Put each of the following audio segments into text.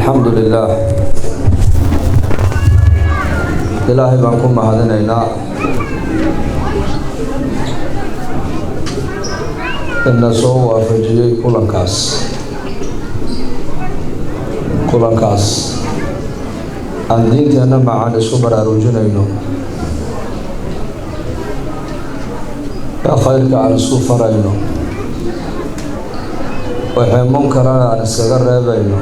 Alxamdu lilah, Ilaahay baan ku mahadinaynaa ina soo waafajiyey kulankaas aan diinteenna macaan isku baraarujinayno ee khayrka aan isku farayno, waxay munkarana aan iskaga reebayno.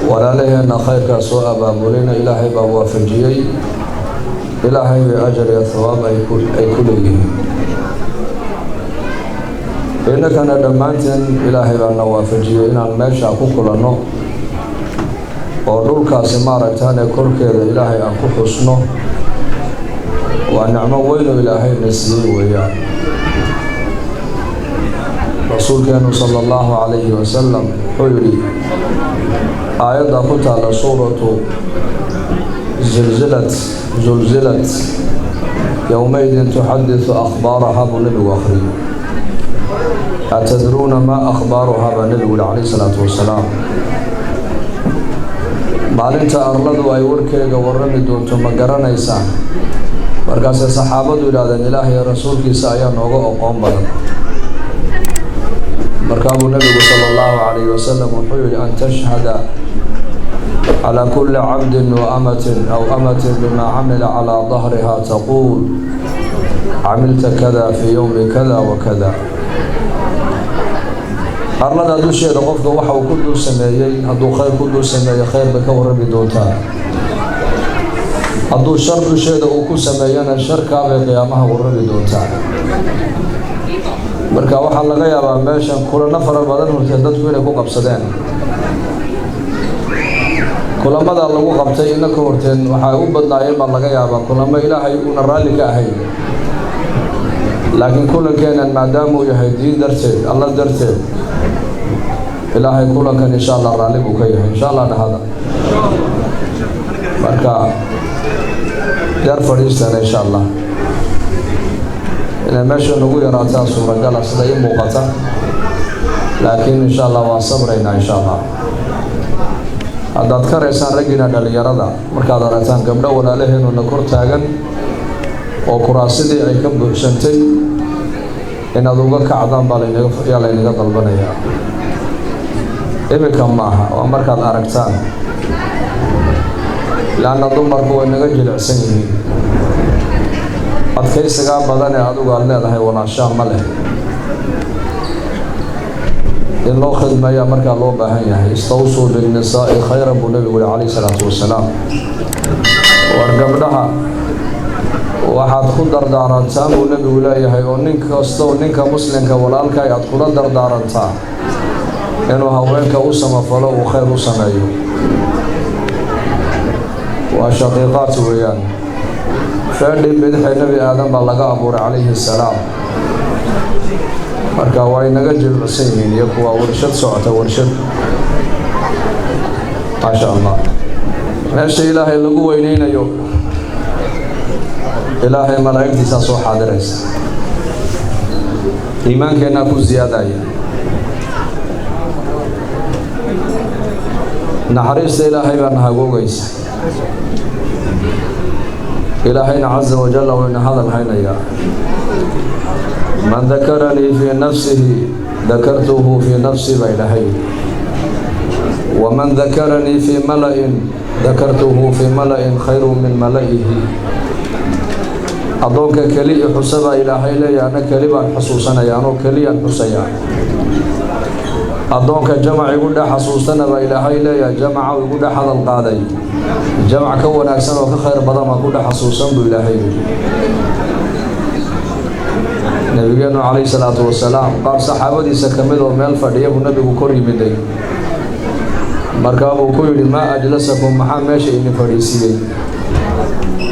Walaalaheenna khayrkaa soo abaabulina Ilaahay baa waafajiyey, Ilaahay bay ajar iyo thawaab ay ku leeyihiin. Innakana dhammaanteen Ilaahay baa na waafajiyey inaan meeshaa ku kulanno oo dhulkaasi maaragtaane korkeeda Ilaahay aan ku xusno. Waa nicmo weyn oo Ilaahayna siiyey weeyaan. Rasuulkeenu sala allahu calayhi wasalam wuxuu yidhi aayadda ku taalla suuratu zilzilat, zulzilat yowmaydin tuxadisu akhbaaraha buu nebigu akhriyey. Atadruuna maa akhbaaruhaa baa nebigu yihi calayhi salaatu wasalaam. Maalinta arladu ay warkeega warrami doonto ma garanaysaan? Markaasay saxaabadu yidhahdeen, Ilaahay rasuulkiisa ayaa nooga oqoon badan. Markaa buu nebigu sala allahu calayhi wasalam wuxuu yihi, an tashhada calaa kulli cabdin wa amatin aw amatin bimaa camila calaa dahriha, taquul camilta kada fii yowmi kada wa kada. Arlada dusheeda qofka waxa uu ku dul sameeyey, hadduu khayr ku dul sameeyo, khayr bay ka warrami doontaa. Hadduu shar dusheeda uu ku sameeyana, sharkaabay qiyaamaha warrami doontaa. Marka waxaa laga yaabaa meeshan kulano fara badan hortee dadku inay ku qabsadeen. Kulamada lagu qabtay ina ka horteen waxay u badnaayeen baa laga yaabaa kulamo Ilaahay uuna raalli ka ahayn, laakiin kulankeenan maadaamuu yahay diin darteed, Alla darteed, Ilaahay kulankan insha Allah raalli buu ka yahay, insha Allah dhahada. Marka yar fadhiistana insha Allah inay meesha nagu yaraataa suuragala sida ii muuqata, laakiin insha Allah waan sabraynaa insha Allah. Haddaad karaysaan raggiina dhalinyarada, markaad aragtaan gabdho walaalaheenuna kor taagan oo kuraasidii ay ka buuxsantay, inaad uga kacdaan baa yaa laynaga dalbanayaa. Iminka maaha, waa markaad aragtaan, leanna dumarku way naga jilicsan yihiin. Adkaysigaa badan ee adigu aada leedahay walaashaa ma leh. In loo khidmeeyaa markaa loo baahan yahay. Istawsuu binnisaa'i khayran buu nebigu yihi calayhi salaatu wasalaam. War gabdhaha waxaad ku dardaarantaan buu nebigu leeyahay, oo nin kastow ninka muslimka walaalkay aad kula dardaarantaa inuu haweenka u samafalo, uu khayr u sameeyo. Waa shaqiiqaad weeyaan. Feedhii bidixee Nebi Aadan baa laga abuuray calayhi assalaam. Marka way naga jilicsan yihiin iyo kuwa warshad socota, warshad, maasha Allah. Meesha Ilaahay lagu weyneynayo, Ilaahay malaa'igtiisaa soo xaadiraysa, iimaankeennaa ku siyaadaya, naxariista Ilaahay baa na hagoogaysa. Ilaahayna casa wajalla wayna hadal haynayaa. Man dakaranii fii nafsihi dakartuhu fii nafsi baa Ilaahay, waman dakaranii fii mala-in dakartuhu fii mala-in khayru min mala'ihi. Addoonka keli i xusa baa Ilaahay leeyahay, ana keli baan xusuusanaya, anoo keliyaan xusayaa. Addoonka jamac igu dhex xasuustana baa Ilaahay leeyahay, jamaca igu dhex hadal qaaday, jamac ka wanaagsan oo ka khayr badan baa ku dhex xasuusan buu Ilaahay yidhi. Nabigeenu calayhi salaatu wasalaam qaar saxaabadiisa ka mid oo meel fadhiya buu nabigu kor yimiday. Markaa buu ku yidhi, maa ajlasakum? Maxaa meesha idin fadhiisiiyey?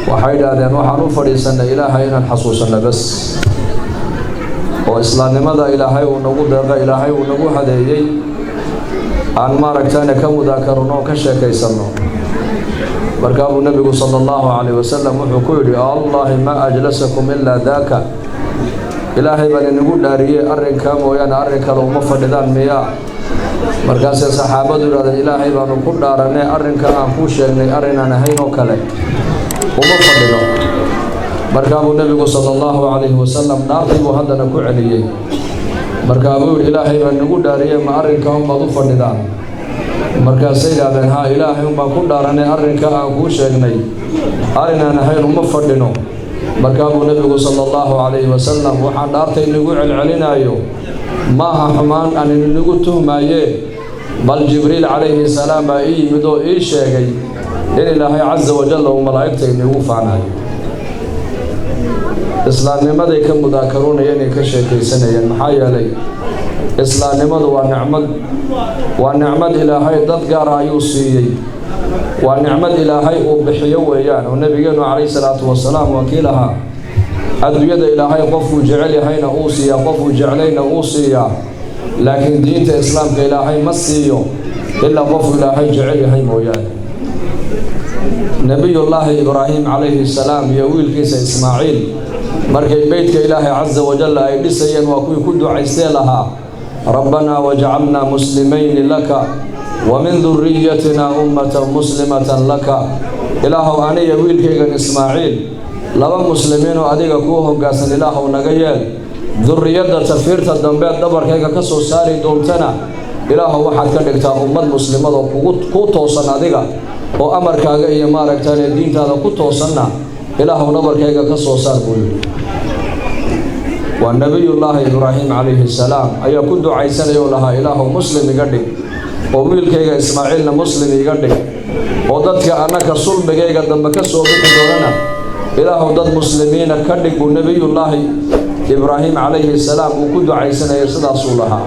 Waxay idhaahdeen, waxaan u fadhiisanay Ilaahay inaan xasuusanno bas, oo islaamnimada Ilaahay uu nagu deeqa, Ilaahay uu nagu hadeeyey, aan maaragtayna ka mudaakarano oo ka sheekaysanno. Markaa buu nebigu sala allahu calayh wasalam wuxuu ku yidhi, allahi maa ajlasakum ilaa daaka, Ilaahay baan inagu dhaariyey, arrinkaa mooyaane arrin kale uma fadhidaan miyaa? Markaasay saxaabadu yidhahdeen, ilaahay baanu ku dhaaranay, arrinka aan kuu sheegnay arrinaan ahayn oo kale uma fadhino. Markaa buu nebigu sala allahu calayhi wasalam dhaartii buu haddana ku celiyey. Markaa buu yidhi, ilaahay baa nagu dhaariyey, ma arrinka unbaad u fadhidaan? Markaasay yidhahdeen, haa, ilaahay unbaan ku dhaaranay, arrinka aan kuu sheegnay arrinaan ahayn uma fadhino. Markaa buu nebigu sala allahu calayhi wasalam, waxaan dhaarta inagu celcelinaayo maaha xumaan aan inagu tuhmaayee, bal Jibriil calayhi salaam baa ii yimid oo ii sheegay in ilaahay casa wajalla uu malaa'igta inagu faanayo. Islaamnimaday ka mudaakaroonayeen ay ka sheekaysanayeen. Maxaa yeelay, islaamnimadu waa nicmad, waa nicmad ilaahay dad gaara ayuu siiyey, waa nicmad ilaahay uu bixiyo weeyaan. Oo nebigeennu calayhi salaatu wasalaam waa kii lahaa, adduunyada ilaahay qofkuu jecel yahayna uu siiyaa, qofuu jeclayna uu siiyaa, laakiin diinta islaamka ilaahay ma siiyo ilaa qofuu ilaahay jecel yahay mooyaane. Nebiyullaahi Ibraahim calayhi salaam iyo wiilkiisa Ismaaciil markay beytka ilaahay casa wajalla ay dhisayeen, waa kuwii ku ducaystee lahaa, rabbanaa wajcalnaa muslimayni laka wa min duriyatina ummatan muslimatan laka. Ilaahow, aniya wiilkaygan Ismaaciil laba muslimiinoo adiga kuu hoggaansan ilaahow naga yeel, duriyadda tafiirta dambeed dhabarkayga ka soo saari doontana ilaahow waxaad ka dhigtaa ummad muslimadoo kugu kuu toosan adiga oo amarkaaga iyo maaragtaane diintaada ku toosanna ilaahow dhabarkayga ka soo saar, buu yidhi. Waa nebiyullaahi Ibraahim calayhi salaam ayaa ku ducaysanaya oo lahaa, ilaahow muslim iga dhig oo wiilkayga Ismaaciilna muslim iga dhig, oo dadka annaka sulbigayga dambe ka soo bixi doonana ilaahow dad muslimiina ka dhig, buu nebiyullaahi Ibraahim calayhi salaam uu ku ducaysanaya, sidaasuu lahaa.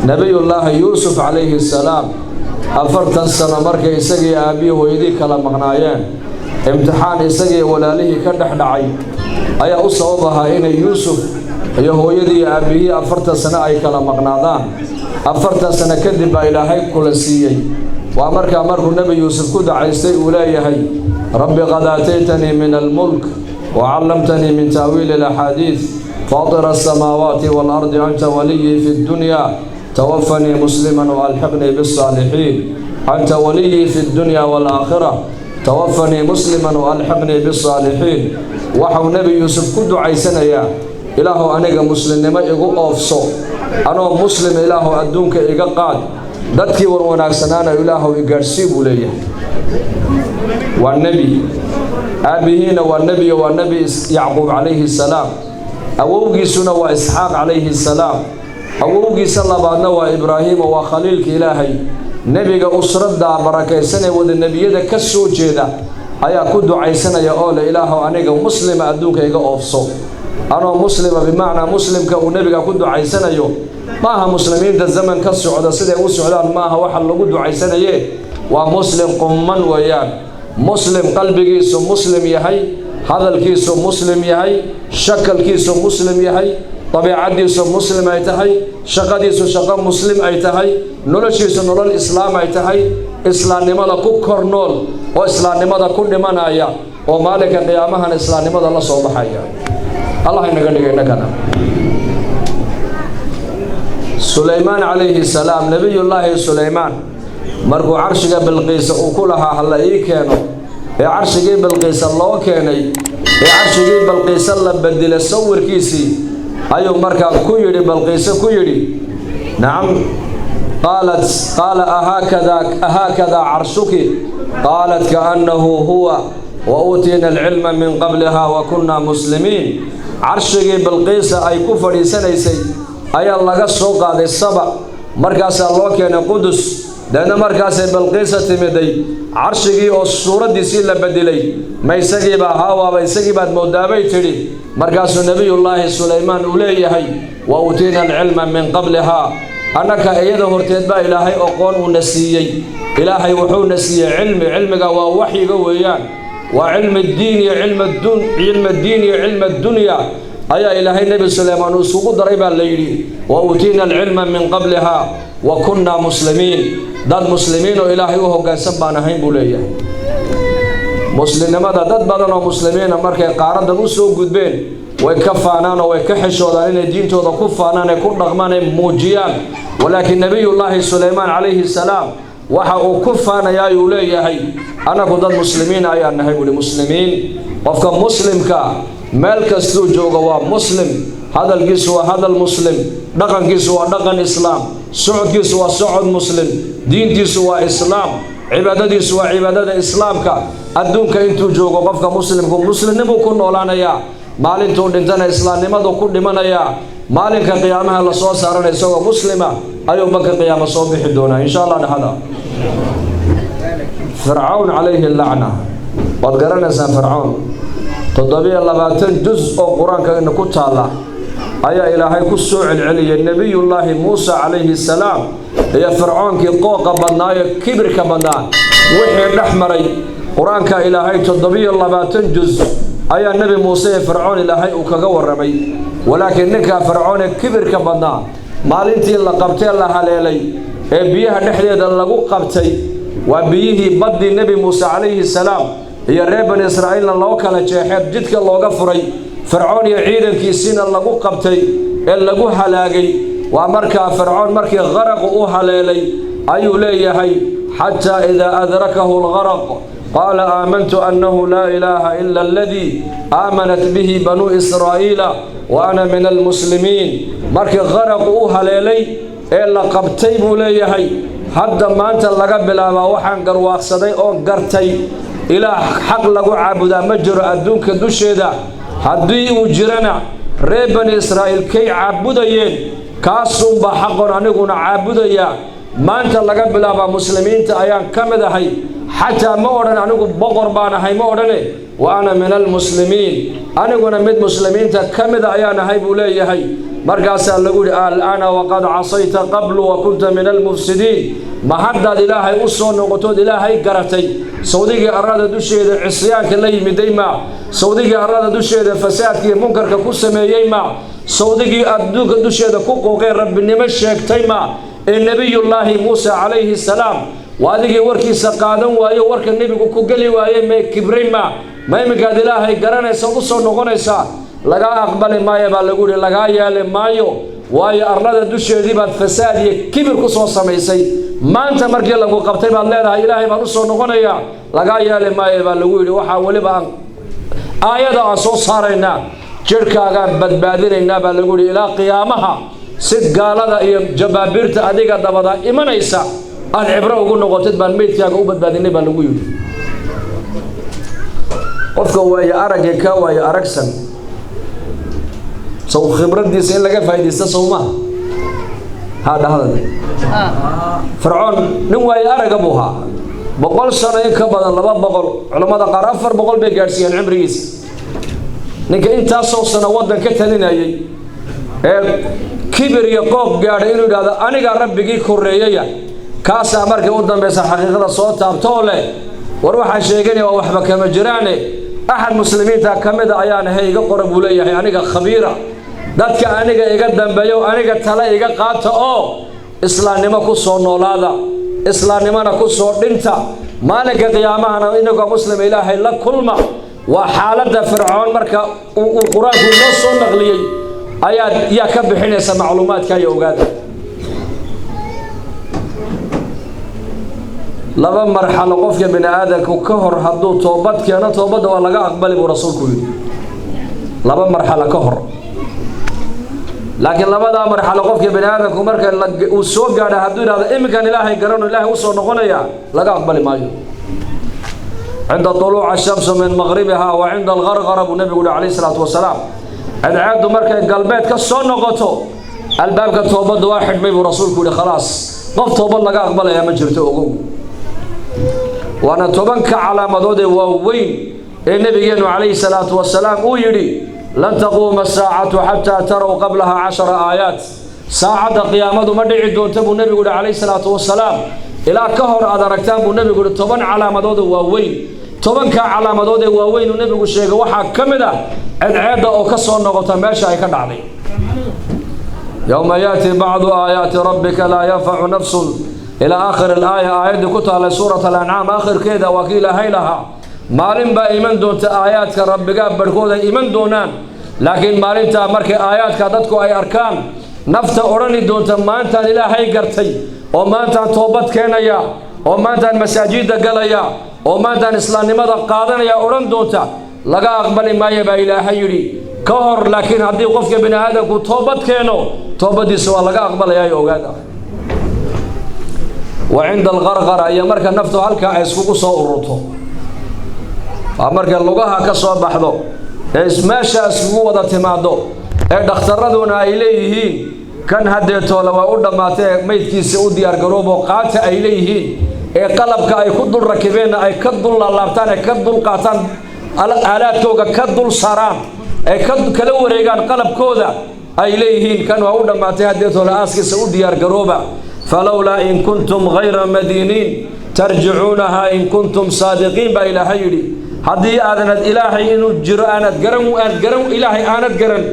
Nebiyullaahi Yuusuf calayhi salaam 40 sano markay isagii aabbihii hooyadii kala maqnaayeen, imtixaan isagii walaalihii ka dhex dhacay ayaa u sabab ahaa inay Yuusuf iyo hooyadii iyo aabbihii 40 sano ay kala maqnaadaan. 40 sano kadib baa ilaahay kula siiyey. Waa markaa markuu nebi Yuusuf ku dacaystay uu leeyahay, rabbi qad aataytanii min almulk wacallamtanii min ta'wiili alaxaadiid, faatira asamaawaati waalardi, anta waliyii fi ddunya, توفني مسلما وألحقني بالصالحين. أنت وليي في الدنيا والآخرة، توفني مسلما وألحقني بالصالحين. Waxau nebi Yuusuf ku ducaysanayaa, ilaahow aniga muslimnimo igu oofso, anoo muslim ilaahow adduunka iga qaad, dadkii war wanaagsanaana ilaahow igaadhsii, buu leeyahay. Waa nebi, aabbihiina waa nebiyo, waa nebi Yacquub calayhi salaam, awowgiisuna waa Isxaaq calayhi salaam, awowgiisa labaadna waa Ibraahiim oo waa khaliilka ilaahay. Nebiga usraddaa barakaysanee wada nebiyada ka soo jeeda ayaa ku ducaysanaya oo le, ilaahow aniga muslima adduunka iga oofso anoo muslima. Bimacnaa, muslimka uu nebiga ku ducaysanayo maaha muslimiinta zaman ka socda siday u socdaan, maaha waxa lagu ducaysanaye, waa muslim qumman weeyaan, muslim qalbigiisu muslim yahay, hadalkiisu muslim yahay, shakalkiisu muslim yahay, dabiicaddiisu muslim ay tahay, shaqadiisu shaqo muslim ay tahay, noloshiisu nolol islaam ay tahay, islaamnimada ku kor nool oo islaamnimada ku dhimanaya oo maalinka qiyaamahana islaamnimada la soo baxaya. Allah inaga dhigay innagana. Sulaymaan calayhi salaam, nebiyullaahi Sulaymaan markuu carshiga Bilqiisa uu ku lahaa hala ii keeno, ee carshigii Bilqiisa loo keenay, ee carshigii Bilqiisa la bedelay sawirkiisii, ayuu markaa ku yidhi, Balqiise ku yidhi, nacam, qaalat qaala ahaakadaa carshuki? Qaalat kaannahu huwa wa uutiina alcilma min qabliha wa kunna muslimiin. Carshigii Bilqiisa ay ku fadhiisanaysay ayaa laga soo qaaday Saba, markaasaa loo keenay Qudus. Deedna markaasay Bilqiisa timiday carshigii oo suuraddiisii la bedelay. Ma isagiibaa? Haawaaba isagii baad moodaabay tidhi. Markaasuu nebiyullaahi Sulaymaan uu leeyahay, wa uutiina alcilma min qablihaa, annaka iyada horteed baa ilaahay oqoon uuna siiyey. Ilaahay wuxuuna siiyey cilmi. Cilmiga waa waxyiga weeyaan, waa cilmi diin iyo cilma diin iyo cilma dunya ayaa ilaahay nebi Sulaymaan uu isugu daray baa la yidhi. Wa uutiina alcilma min qablihaa wa kunna muslimiin, dad muslimiin oo ilaahay u hoggaansan baan ahayn, buu leeyahay. Muslimnimada dad badan oo muslimiina markay qaaraddan u soo gudbeen Way ka faanaan oo way ka xishoodaan inay diintooda ku faanaan ee ku dhaqmaan ee muujiyaan. Walaakiin Nabiyullaahi Sulaymaan calayhi salaam waxa uu ku faanayaa uu leeyahay, annagu dad muslimiin ayaan nahay buuhi. Muslimiin, qofka muslimka meel kastuu joogo waa muslim. Hadalkiisu waa hadal muslim, dhaqankiisu waa dhaqan islaam, socodkiisu waa socod muslim, diintiisu waa islaam, cibaadadiisu waa cibaadada islaamka. Adduunka intuu joogo qofka muslimku muslimnimuu ku noolaanayaa, maalintuu dhintana islaamnimadu ku dhimanayaa, maalinka qiyaamaha la soo saarana isagoo muslima ayuu banka qiyaamo soo bixi doonaa insha Allah. Dhexda Fircawn calayhi lacna, waad garanaysaa Fircawn, 27 juz oo Qur-aanka ina ku taalla ayaa Ilaahay ku soo celceliyay Nebiyullaahi Muuse calayhi salaam iyo Fircoonkii qooqa badnaa ee kibirka badnaa wixii dhex maray. Qur-aanka Ilaahay 27 juz ayaa Nebi Muuse ee Fircoon Ilaahay uu kaga warramay. Walaakiin ninkaa Fircoon ee kibirka badnaa, maalintii la qabtee la haleelay ee biyaha dhexdeeda lagu qabtay, waa biyihii baddii Nebi Muuse calayhi salaam iyo reer Bani Israa'iilna loo kala jeexeed jidka looga furay, Fircoon iyo ciidankiisiina lagu qabtay ee lagu halaagay. Waa markaa Fircoon markii qaraqu u haleelay ayuu leeyahay: xataa idaa adrakahu algharaq qaala aamantu annahu laa ilaaha ila aladii aamanat bihi banuu Israa'iila wa ana min almuslimiin. Markii qaraqu u haleelay ee la qabtay buu leeyahay: hadda maanta laga bilaabaa waxaan garwaaqsaday oon gartay ilaah xaq lagu caabudaa ma jiro adduunka dusheeda, haddii uu jirana reer Bani Israa'iil kay caabudayeen kaasuunbaa xaqoon aniguna caabudayaa. Maanta laga bilaabaa muslimiinta ayaan ka mid ahay. Xataa ma odhan anigu boqor baan ahay, ma odhane, wa ana min almuslimiin, aniguna mid muslimiinta ka mida ayaan ahay buu leeyahay. Markaasaa lagu yidhi: al'aana waqad casayta qablu wa kunta min almufsidiin. Ma haddaad Ilaahay u soo noqotood Ilaahay garatay? Sawdigii arlada dusheeda cisyaanka la yimiday ma? Sawdigii arlada dusheeda fasaadka iyo munkarka ku sameeyey ma? Sawdigii adduunka dusheeda ku qooqee rabbinimo sheegtay ma? Ee Nebiyullaahi Muuse calayhi salaam waa adigii warkiisa qaadan waayo, warka nebigu ku geli waaye, mee kibray ma? Ma iminkaad Ilaahay garanaysa u soo noqonaysaa? Lagaa aqbali maayo baa lagu yidhi, lagaa yeeli maayo, waayo arlada dusheedii baad fasaad iyo kibir ku soo samaysay. Maanta markii lagu qabtay baad leedahay Ilaahay baan u soo noqonayaa, lagaa yeeli maayo baa lagu yidhi. Waxaa weliba aan aayada aan soo saaraynaa, jidhkaagaan badbaadinaynaa baa lagu yidhi ilaa qiyaamaha, si gaalada iyo jabaabiirta adiga dabada imanaysa aad cibro ugu noqotid baan meydkaaga u badbaadinay baa lagu yidhi. Qofka waayo araggee ka waayo aragsan sow khibraddiisa in laga faa'iidaysta sow maaha? Haa, dhahda. Fircoon nin waayo araga buu ahaa, 100 sano in ka badan, 200, culammada qaar 400 bay gaadhsiiyeen cimrigiisa. Ninka intaasoo sano waddan ka talinayay ee kibir iyo qooq gaadhay inuu yidhahdo anigaa rabbigii korreeyaya, kaasaa markii u dambaysa xaqiiqada soo taabtoo leh: war waxaan sheeganaya waa waxba kama jiraane, axad muslimiinta ka mida ayaan ahay, iga qora buu leeyahay, aniga khabiira, dadka aniga iga dambeeyo aniga tale iga qaata oo islaamnimo ku soo noolaada, islaamnimona ku soo dhinta, maalinka qiyaamahana inagoo muslima Ilaahay la kulma. Waa xaaladda Fircoon marka uu Qur-aanku inoo soo naqliyey ayaad yaa ka bixinaysa macluumaadka iyo ogaada. Laba marxalo qofka bini aadamku ka hor hadduu toobad keeno toobadda waa laga aqbali buu rasuulku yidhi, laba marxalo ka hor. Laakiin labadaa marxalo qofka bini aadamku marka uu soo gaadha hadduu yidhahdo iminkan Ilaahay garano, Ilaahay usoo noqonaya, laga aqbali maayo. Cinda tuluuca shamsu min maqribiha wa cinda algarqara buu nabigu yihi calayhi salaatu wasalaam. Cadceeddu markay galbeed ka soo noqoto albaabka toobadda waa xidhmay buu rasuulku yihi. Khalaas, qof toobad laga aqbalayaa ma jirto, ogow. Waana 10-ka calaamadood ee waaweyn ee nebigeennu calayhi salaatu wasalaam uu yidhi: lan taquuma asaacatu xataa taraw qablaha 10 aayaat. Saacadda qiyaamadu ma dhici doonto buu nebigu yihi calayhi salaatu wasalaam ilaa ka hor aad aragtaan buu nebigu yihi 10 calaamadood oo waaweyn. 10-kaa calaamadood ee waaweyn uu nebigu sheegay waxaa ka mid ah cadceedda oo ka soo noqota meesha ay ka dhacday. Yowma yaati bacdu aayaati rabbika laa yanfacu nafsun ilaa aakhir alaaya, aayaddii ku taallay suurat alancaam aakhirkeeda, waa kii Ilaahay lahaa maalin baa iman doonta aayaadka rabbigaa barhkood ay iman doonaan, Laakiin maalintaa markay aayaadka dadku ay arkaan, nafta odhani doonta maantaan Ilaahay gartay, oo maantaan toobad keenaya, oo maantaan masaajidda galaya, oo maantaan islaamnimada qaadanaya odhan doonta, laga aqbali maayo baa Ilaahay yidhi ka hor. Laakiin haddii qofka bini aadamku toobad keeno, toobadiisa waa laga aqbalayaa, ogaada. Wa cinda alqarqara, iyo marka naftu halkaa ay iskugu soo ururto, waa marka lugaha ka soo baxdo ee meesha iskugu wada timaado, ee dhakhtaraduna ay leeyihiin kan haddeetoola waa u dhammaatee, maydkiisa u diyaargaroobo qaata ay leeyihiin, ee qalabka ay ku dul rakibeenna ay ka dul laalaabtaan, ay ka dul qaataan aalaadkooga, ka dul saraan, ay ka kala wareegaan qalabkooda, ay leeyihiin kan waa u dhammaatay haddeetoola, aaskiisa u diyaargarooba. Falowlaa in kuntum hayra madiiniin tarjicuunahaa in kuntum saadiqiin baa Ilaahay yidhi. Haddii aadanad Ilaahay inuu jiro aanad garan, aad garan Ilaahay aanad garan,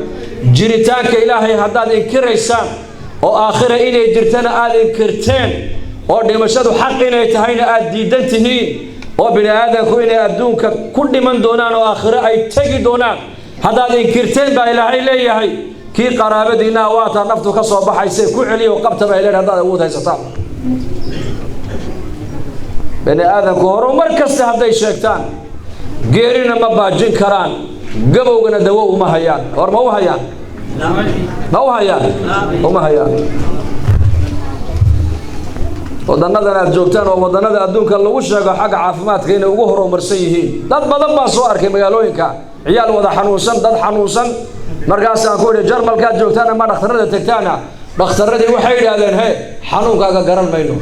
jiritaanka Ilaahay haddaad inkiraysaan, oo aakhira inay jirtana aada inkirteen, oo dhimashadu xaq inay tahayna aada diidan tihiin, oo bini aadamku inay adduunka ku dhiman doonaan oo aakhiro ay tegi doonaan haddaad inkirteen, baa Ilaahay leeyahay, kii qaraabadiinnaha waataa naftu ka soo baxaysay, ku celiya oo qabta baa leeyahay haddaad awood haysataan. Bini aadamku horumar kasta hadday sheegtaan, geerina ma baajin karaan, gabowgana dawo uma hayaan. Hor ma u hayaan? Ma u hayaan? Uma hayaan. Wadanadan aad joogtaan oo wadannada adduunka lagu sheego xagga caafimaadka inay ugu horumarsan yihiin, dad badan baa soo arkay magaalooyinka ciyaal wada xanuunsan, dad xanuunsan. Markaasaan ku idhi, Jarmalkaad joogtaan ama dhakhtarada tegtaana? Dhakhtaradii waxay yidhaahdeen, he, xanuunkaaga garan mayno.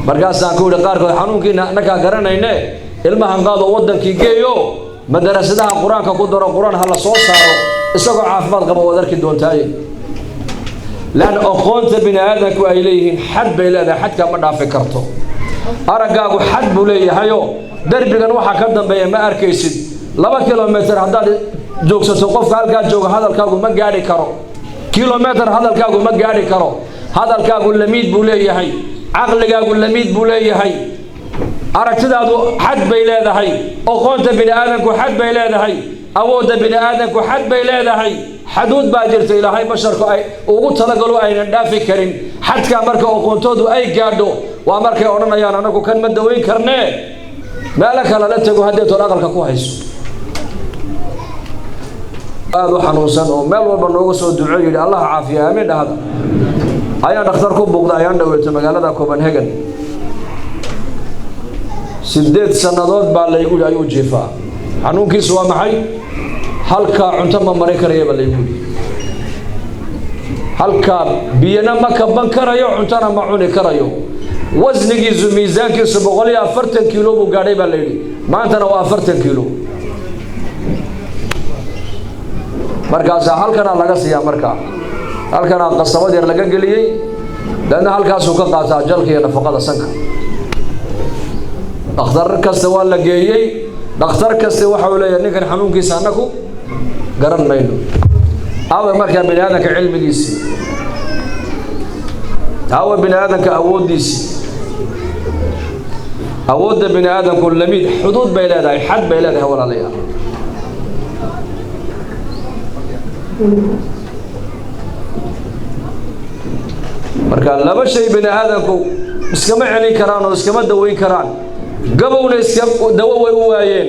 Markaasaan ku idhi qaarkood, xanuunkiina annagaa garanayne, ilmahan qaado, waddankii geeyo, madarasadaha qur-aanka ku daro, qur-aan ha la soo saaro, isagoo caafimaad qaba waad arki doontaaye. Leanna aqoonta bini aadamku ay leeyihiin xad bay leedahay, xadkaa ma dhaafi karto. Araggaagu xad buu leeyahayo, derbigan waxaa ka dambeeya ma arkaysid. 2 kilomitr haddaad joogsato, qofka halkaa jooga hadalkaagu ma gaadhi karo. Kilomitr hadalkaagu ma gaadhi karo. Hadalkaagu limit buu leeyahay, caqligaagu limit buu leeyahay, aragtidaadu xad bay leedahay, aqoonta bini aadamku xad bay leedahay, awoodda bini aadamku xad bay leedahay. Xaduud baa jirta Ilaahay basharku ay ugu talagalo aynan dhaafi karin. Xadkaa marka aqoontoodu ay gaadho waa markay odhanayaan, anagu kan ma daweyn karnee, meelo kale la tego, haddeetood aqalka ku hayso. Aada u xanuunsan oo meel walba nooga soo duco yidhi, Allaha caafiya, aamiin dhahda, ayaan dhakhtar ku buuqda ayaan dhaweeto magaalada Copenhagen. 8 sannadood baa laygu yidhi ayuu jiifaa. Xanuunkiisu waa maxay? Halkaa cunto ma marin karaya baa laygu yidhi, halkaa biyana ma kaban karayo, cuntona ma cuni karayo. Wasnigiisu, miisaankiisu 140 kiilo buu gaadhay baa la yidhi, maantana waa 40 kiilo. Markaasaa halkanaa laga siiyaa, markaa halkanaa qasabad yar laga geliyey, leanna halkaasuu ka qaataa jalka iyo nafaqada sanka. Dhakhtar kasta waa la geeyey, dhakhtar kasta waxa uu leeyahay, ninkan xanuunkiisa annaku garan mayno. Aawe markaa bini aadamka cilmigiisii? Aawe bini aadamka awooddiisii? Awoodda bini aadamku limit, xuduud bay leedahay, xad bay leedahay, walaalayaal. Marka laba shay bini aadamku iskama celin karaan oo iskama daweyn karaan. Gabowna iska dawo way u waayeen,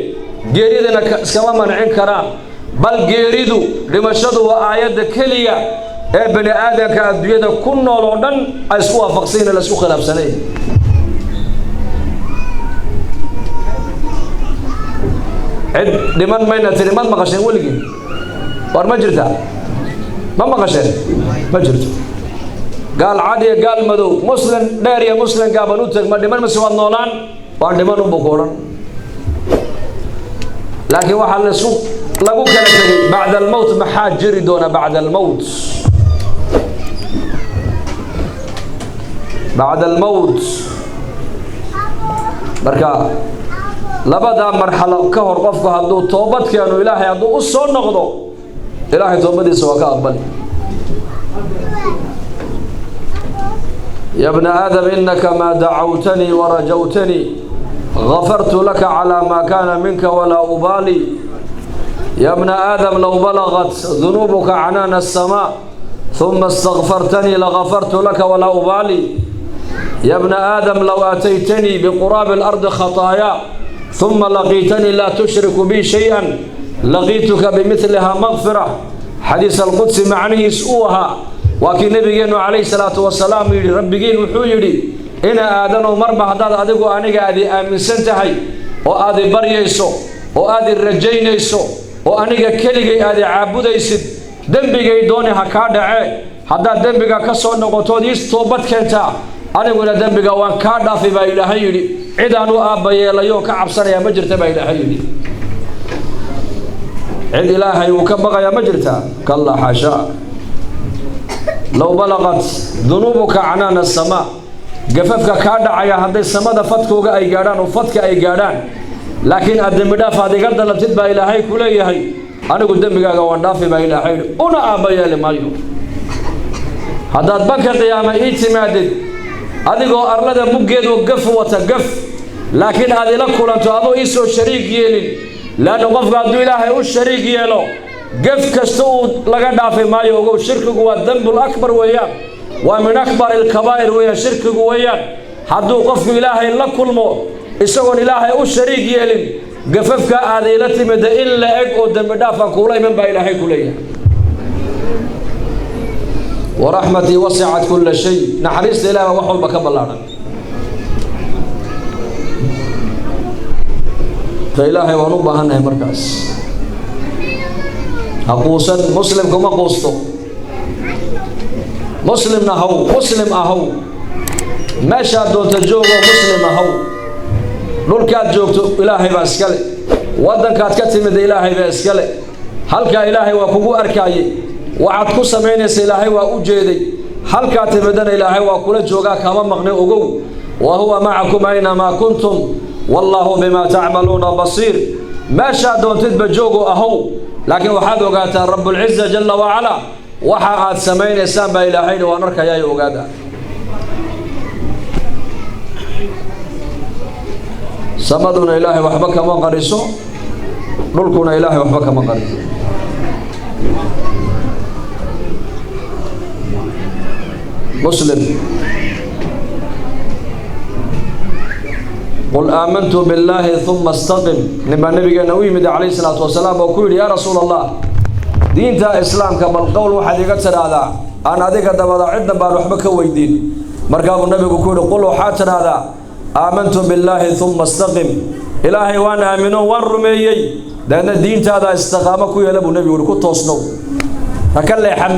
geeridana iskama mancin karaan. Bal geeridu, dhimashadu waa aayadda keliya ee bini aadamka adduunyada ku nool oo dhan ay isku waafaqsayin, la isku khilaafsanayn. Cid dhiman mayna tiri maad maqasheen weligii? War ma jirtaa? Ma maqasheen? Ma jirto. Gaal cad iyo gaal madow, Muslim dheer iyo Muslim gaaban u teg, ma dhiman mise waad noolaan? Waan dhiman unbu ku odhan. Laakiin waxaa laisku lagu kala tegay bacda almowt, maxaa jiri doona bacda almowt? Bacda almowt, marka labadaa marxalo ka hor qofku hadduu toobad keeno, Ilaahay hadduu u soo noqdo, Ilaahay toobadiisa waa ka aqbali. Ya bna aadam, inaka maa dacawtanii warajawtanii gafartu laka calaa maa kaana minka walaa ubaali. Ya bna aadam, low balagat dunuubuka canaana asamaa uma istakfartanii lagafartu laka walaa ubaali. Ya bna aadam, low aataytanii biquraabi alardi khataayaa uma laqiitanii laa tushriku bi shay-an laqiituka bimidliha makfira. Xadiis alqudsi macnihiis uu ahaa waa kii nabigeennu calayhi salaatu wasalaam yidhi, rabbigiin wuxuu yidhi: ina aadanow, marba haddaad adigu aniga aadi aaminsan tahay oo aad i baryayso oo aad i rajaynayso oo aniga keligay aad i caabudaysid, dembigay dooni ha kaa dhacee, haddaad dembiga ka soo noqotood ii toobad keentaa, aniguna dembiga waan kaa dhaafi baa Ilaahay yidhi. Cidaan u aabba yeelayoon ka cabsanayaa ma jirta baa Ilaahay yidhi. Cid Ilaahay uu ka baqayaa ma jirtaa? Kallaa, xaashaa. Low balaqat dunuubuka canaana asamaa, gafafka kaa dhacaya hadday samada fadkooga ay gaadhaan oo fadka ay gaadhaan, laakiin aad dembi dhaaf aad iga dalabtid baa Ilaahay ku leeyahay, anigu dembigaaga waan dhaafi baa Ilaahay yidhi, una aabba yeeli maayo. Haddaad banka qiyaama ii timaadid adigoo arlada muggeedu gaf wata gaf, laakiin aad ila kulanto adoo iisoo shariig yeelin, leanna qofka hadduu Ilaahay u shariig yeelo gaf kasta uu laga dhaafi maayo. Ogow, shirkigu waa dembul akbar weeyaan, waa min akbar alkabaa'ir weeyaan shirkigu weeyaan. Hadduu qofku Ilaahay la kulmo isagoon Ilaahay u shariig yeelin, gafafka aad ila timida in la eg oo dembi dhaafaan kuula iman baa Ilaahay ku leeyahay. Waraxmatii wasicat kulla shay, naxariista Ilaah baa wax walba ka ballaadhan. Ta Ilaahay waan u baahannahay. Markaas ha quusan, muslimku ma quusto. Muslimna haw, muslim ahow, meeshaad doonto joogo, muslim ahow. Dhulkaad joogto Ilaahay baa iskale, waddankaad ka timida Ilaahay baa iskale. Halkaa Ilaahay waa kugu arkaayey, waxaad ku samaynaysa Ilaahay waa u jeeday. Halkaa timidana Ilaahay waa kula joogaa, kama maqni. Ogow, wa huwa macakum aynamaa kuntum wallaahu bimaa tacmaluuna basiir. Meeshaad doontidba joogo, ahow, laakiin waxaad ogaataa Rabbulciza jalla wacalaa waxa aad samaynaysaan baa Ilaahayna waan arkayaayo, ogaada. Samaduna Ilaahay waxba kama qariso, dhulkuna Ilaahay waxba kama qariso. Muslim, qul aamantu billaahi uma istaqim. Nin baa nabigeena u yimid calayhi salaatu wasalaam oo ku yidhi: yaa rasuul Allah, diinta islaamka bal qowl waxaad iga tidhaahdaa aan adiga dabada ciddan baan waxba ka weydiin. Markaabuu nabigu ku yidhi: qul, waxaad tidhaahdaa, aamantu billaahi uma istaqim. Ilaahay waan aamino, waan rumeeyey, dabeedna diintaada istiqaamo ku yeela buu nebigu yihi. Ku toosnow, ha ka leexan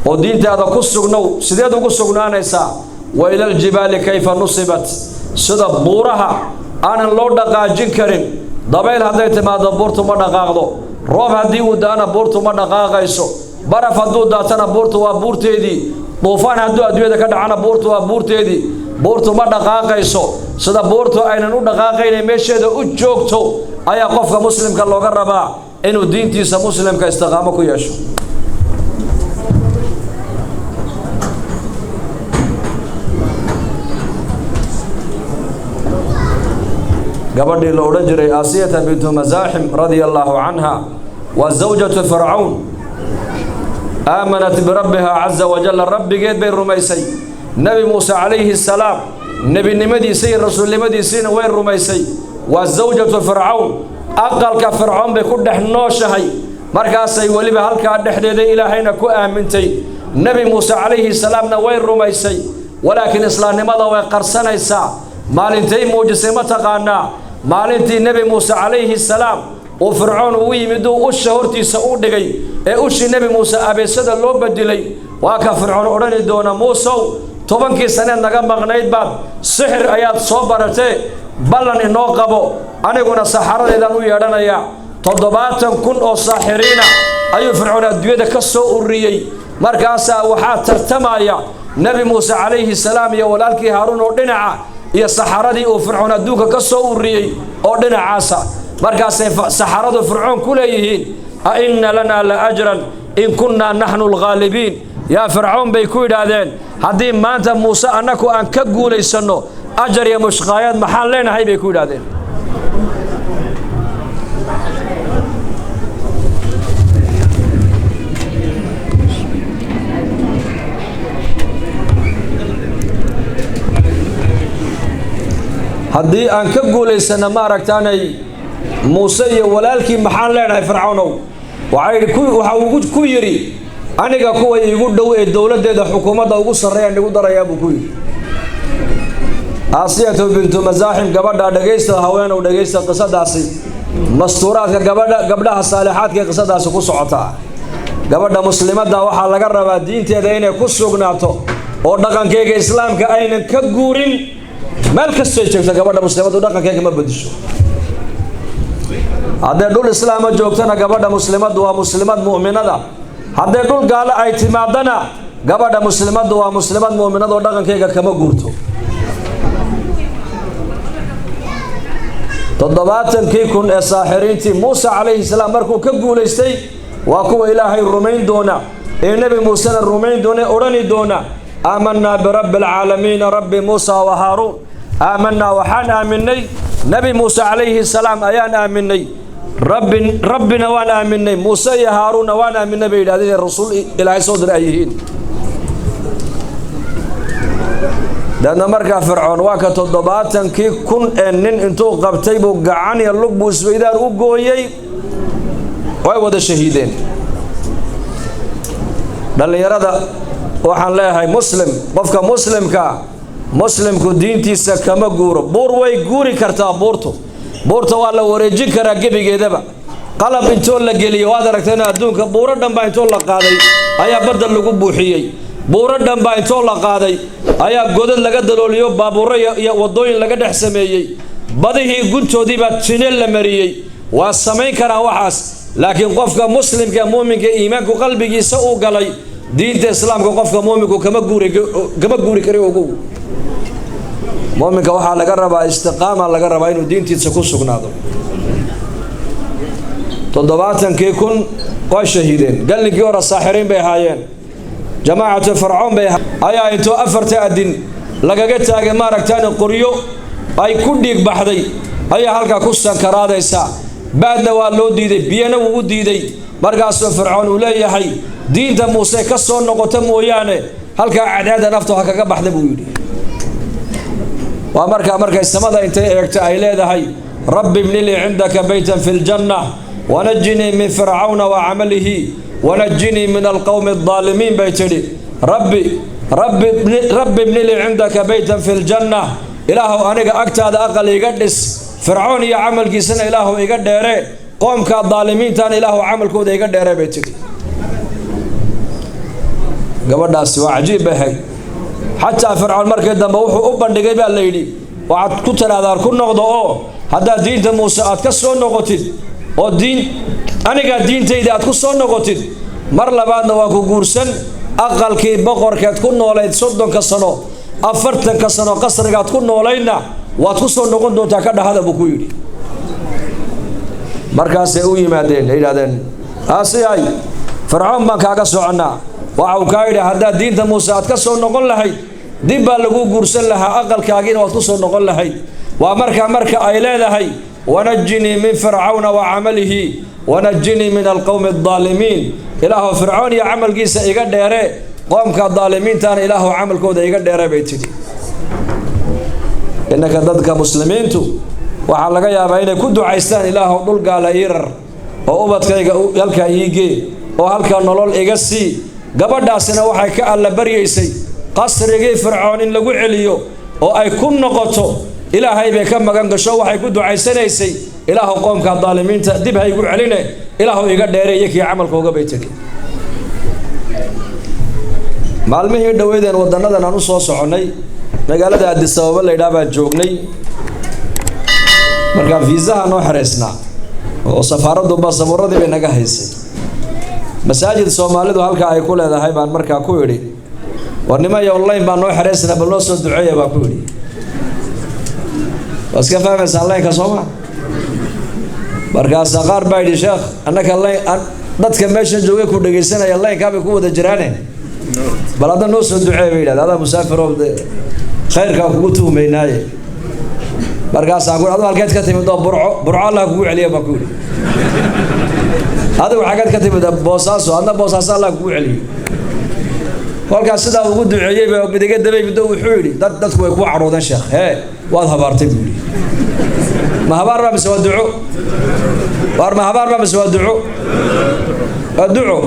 oo diintaada ku sugnow. Sideed ugu sugnaanaysaa? Wa ila aljibaali kayfa nusibat, sida buuraha aanan loo dhaqaajin karin. Dabayl hadday timaado buurtu ma dhaqaaqdo, roob haddii uu da-ana buurtu ma dhaqaaqayso, baraf hadduu daatana buurtu waa buurteedii, duufaan hadduu adduunyada ka dhacana buurtu waa buurteedii, buurtu ma dhaqaaqayso. Sida buurtu aynan u dhaqaaqaynay meesheeda u joogto ayaa qofka muslimka looga rabaa inuu diintiisa muslimka istiqaamo ku yeesho. Gabadhii la odhan jiray Aasiyata bintu Masaaxim radia allaahu canha, waa zawjatu Fircawn, aamanat birabbiha caza wajalla, rabbigeed bay rumaysay. Nebi Muuse calayhi salaam nebinimadiisa iyo rasuulnimadiisiina way rumaysay. Waa zawjatu Fircawn, aqalka Fircoon bay ku dhex nooshahay. Markaasay weliba halkaa dhexdeeda Ilaahayna ku aamintay, Nebi Muuse calayhi salaamna way rumaysay, walaakiin islaamnimada way qarsanaysaa. Maalintay muujisay ma taqaanaa? Maalintii Nebi Muuse calayhi salaam uu Fircoon ugu yimid uu usha hortiisa u dhigay ee ushii Nebi Muuse abeesada loo bedilay, waa ka Fircoon odhani doona: Muusow, 10kii saneed naga maqnayd baad sixir ayaad soo baratee, ballan inoo qabo, aniguna saxaradeedaan u yeedhanayaa. 70,000 oo saaxiriina ayuu Fircoon adduunyada ka soo ururiyey. Markaasaa waxaa tartamaya Nebi Muuse calayhi salaam iyo walaalkii Haaruun oo dhinaca, iyo saxaradii uu Fircoon adduunka ka soo ururiyey oo dhinacaasa. Markaasay saxaradu Fircoon ku leeyihiin: a inna lanaa la ajran in kunnaa naxnu alghaalibiin? Yaa Fircoon, bay ku yidhaahdeen, haddii maanta Muuse annaku aan ka guulaysanno, ajar iyo mushqaayaad maxaan leenahay? Bay ku yidhaahdeen. Haddii aan ka guulaysana ma aragtaanay Muuse iyo walaalkii maxaan leenahay Fircawnow? Waxa uu ku yidhi aniga kuwa iigu dhow ee dowladdeeda xukuumadda ugu sarreeyaan igu darayaa buu ku yidhi. Aasiyatu bintu Masaaxim gabadha dhagaysta, haweenow dhagaysta qisadaasi, mastuuraadka gabadha, gabdhaha saalixaadka ee qisadaasi ku socotaa. Gabadha muslimadda waxaa laga rabaa diinteeda inay ku sugnaato oo dhaqankeyga islaamka aynan ka guurin. Meel kastoy joogto gabadha muslimaddu dhaqankeyga ma bedisho. Hadday dhul islaama joogtana gabadha muslimaddu waa muslimad mu'minada, hadday dhul gaalo ay timaadana gabadha muslimaddu waa muslimad mu'minad oo dhaqankeyga kama guurto. 70,000 ee saaxiriintii Muuse calayhi salaam markuu ka guulaystay waa kuwa Ilaahay rumayn doona ee Nebi Muusena rumayn doona ee odhani doona aamanaa birabbi alcaalamiina rabbi Muusa wa Haaruun. Aamanaa, waxaan aaminay Nebi Muuse calayhi salaam ayaan aaminay, rabbina waan aaminay, Muuse iyo Haaruunna waan aaminay bay yidhahdeen inay rasuul Ilaahay soo diray ay yihiin. Deedna markaa Fircoon waa ka 70,000 ee nin intuu qabtay buu gacan iyo lug buu isweydaar u gooyey, way wada shahiideen. Dhallinyarada waxaan leeyahay muslim, qofka muslimka muslimku diintiisa kama guuro. Buur way guuri kartaa, buurta waa la wareejin karaa gebigeedaba, qalab intoo la geliyo. Waad aragteen adduunka buuro dhan baa intoo la qaaday ayaa badda lagu buuxiyey, buuro dhan baa intoo la qaaday ayaa godad laga dalooliyo, baabuuro iyo waddooyin laga dhex sameeyey, badihii guntoodii baa tineel la mariyey. Waa samayn karaan waxaas, laakiin qofka muslimka ee muuminka iimaanku qalbigiisa uu galay diinta islaamka qofka muuminku kama guuri kari. Ogow, muuminka waxaa laga rabaa istiqaama, laga rabaa inuu diintiisa ku sugnaado. 70,000 waa shahiideen. Gallinkii hore saaxiriin bay ahaayeen, jamaacatu Fircoon bay ayaa intuu afarta adin lagaga taagay maaragtaan qoryo ay ku dhiig baxday ayaa halkaa ku sankaraadaysa. Baadna waa loo diiday, biyana wuu u diiday. Markaasuu Fircoon uu leeyahay diinta Muuse ka soo noqota mooyaane halkaa cadceedda naftu ha kaga baxda buu yidhi. Waa markaa markay samada intay eegto ay leedahay rabbi ibni lii cindaka baytan fi ljanna wanajinii min fircawna wa camalihi wanajinii min alqowmi aldaalimiin bay tidhi. Rabbi rabbi ibni lii cindaka baytan fi ljanna, Ilaahow aniga agtaada aqal iga dhis, Fircoon iyo camalkiisana Ilaahow iga dheere, qoomka daalimiintana Ilaahow camalkooda iga dheere bay tidhi. Gabadhaasi waa cajiib bay ahayd. Xataa Fircoon markii dambe wuxuu u bandhigay baa la yidhi waxaad ku tirahdaan ku noqdo oo haddaad diinta Muuse aad ka soo noqotid oo diin anigaa diintayda aad ku soo noqotid, mar labaadna waan ku guursan, aqalkii boqorkeed ku noolayd 30 sano 40 sano qasrigaad ku noolaydna waad ku soo noqon doontaa ka dhahada buu ku yidhi. Markaasay u yimaadeen ay yidhahdeen Aasiyay, Fircoon baan kaaga soconnaa, waxa uu kaa yidhi haddaad diinta Muuse aad ka soo noqon lahayd dib baa lagu guursan lahaa, aqalkaagiina waad ku soo noqon lahayd. Waa markaa marka ay leedahay wanajinii min fircawna wa camalihi wanajinii min alqowmi aldaalimiin, Ilaahow Fircoon iyo camalkiisa iga dheere, qoomka daalimiintaana Ilaahow camalkooda iga dheere bay tidhi. Innaka dadka muslimiintu waxaa laga yaabaa inay ku ducaystaan Ilaahow dhul gaala ii rar oo ubadkayga halkaa ii gee oo halkaa nolol iga sii. Gabadhaasina waxay ka alla baryaysay qasrigii Fircoon in lagu celiyo oo ay ku noqoto. Ilaahay bay ka magan gasho, waxay ku ducaysanaysay Ilaahow qoomka daalimiinta dib ha igu celine, Ilaahow iga dheereeye kii camalkooga bay tidhi. Maalmihii dhoweydeen waddannadan aan u soo soconnay magaalada Addis Ababa la yidhaah baan joognay. Markaa fiisaha noo xereysnaa oo safaaraddu baasabuuradii bay naga haysay. Masaajid Soomaalidu halkaa ay ku leedahay baan markaa ku idhi war nimaya online baan noo xereysnaa, bal noo soo duceeya baan ku idhi. Waa iska fahmaysaa lineka sooma? Markaasaa qaar baa yidhi sheekh annaka line dadka meeshan joogay ku dhegaysanaya linekaa bay ku wada jiraane, bal hadda noo soo duceeya bay yidhahda, adaa musaafiroo khayrkaa kugu tuhumaynaaye. Markaasaan ku adu halkeed ka timid oo Burco, Burco Allah kugu celiya baan ku yidhi. Adigu xaggeed ka timid? Boosaaso. Adna Boosaaso Allah kugu celiyo. Kolkaas sidaa ugu duceeyey baa midiga dabay muddo wuxuu yidhi dadku way ku cadhoodeen sheekh, hee waad habaartay buu yidhi. Ma habaar baa mise waa duco? Waar ma habaar baa mise waa duco? Waa duco.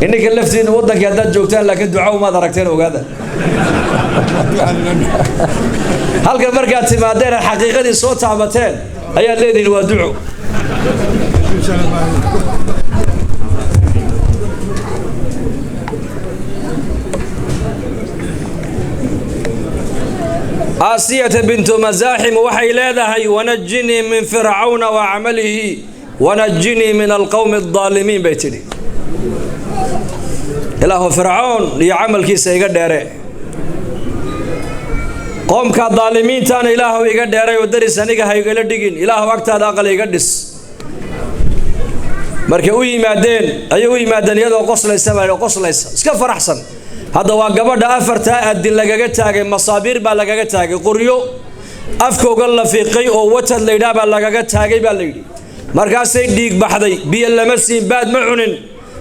Ininka laftiina waddankii haddaad joogtaan laakiin duco umaad aragteen, ogaada. Halkan markaad timaadeen aad xaqiiqadii soo taabateen ayaad leedihiin waa duco. Aasiyata bintu Masaaxim waxay leedahay wanajinii min Fircawna wa camalihi wanajinii min alqowmi aldaalimiin bay tidhi. Ilaahu Fircoon iyo camalkiisa iga dheere, qoomka daalimiintaana Ilaahu iga dheeray oo daris aniga ha igala dhigin, Ilaahu agtaada aqal iga dhis. Markay u yimaadeen ayay u yimaadeen iyadoo qoslaysa baa qoslaysa iska faraxsan. Hadda waa gabadha afartaa adin lagaga taagay, masaabiir baa lagaga taagay, qoryo afkooga la fiiqay oo watad la yidhaah baa lagaga taagay baa la yidhi. Markaasay dhiig baxday, biyo lama siin, baad ma cunin,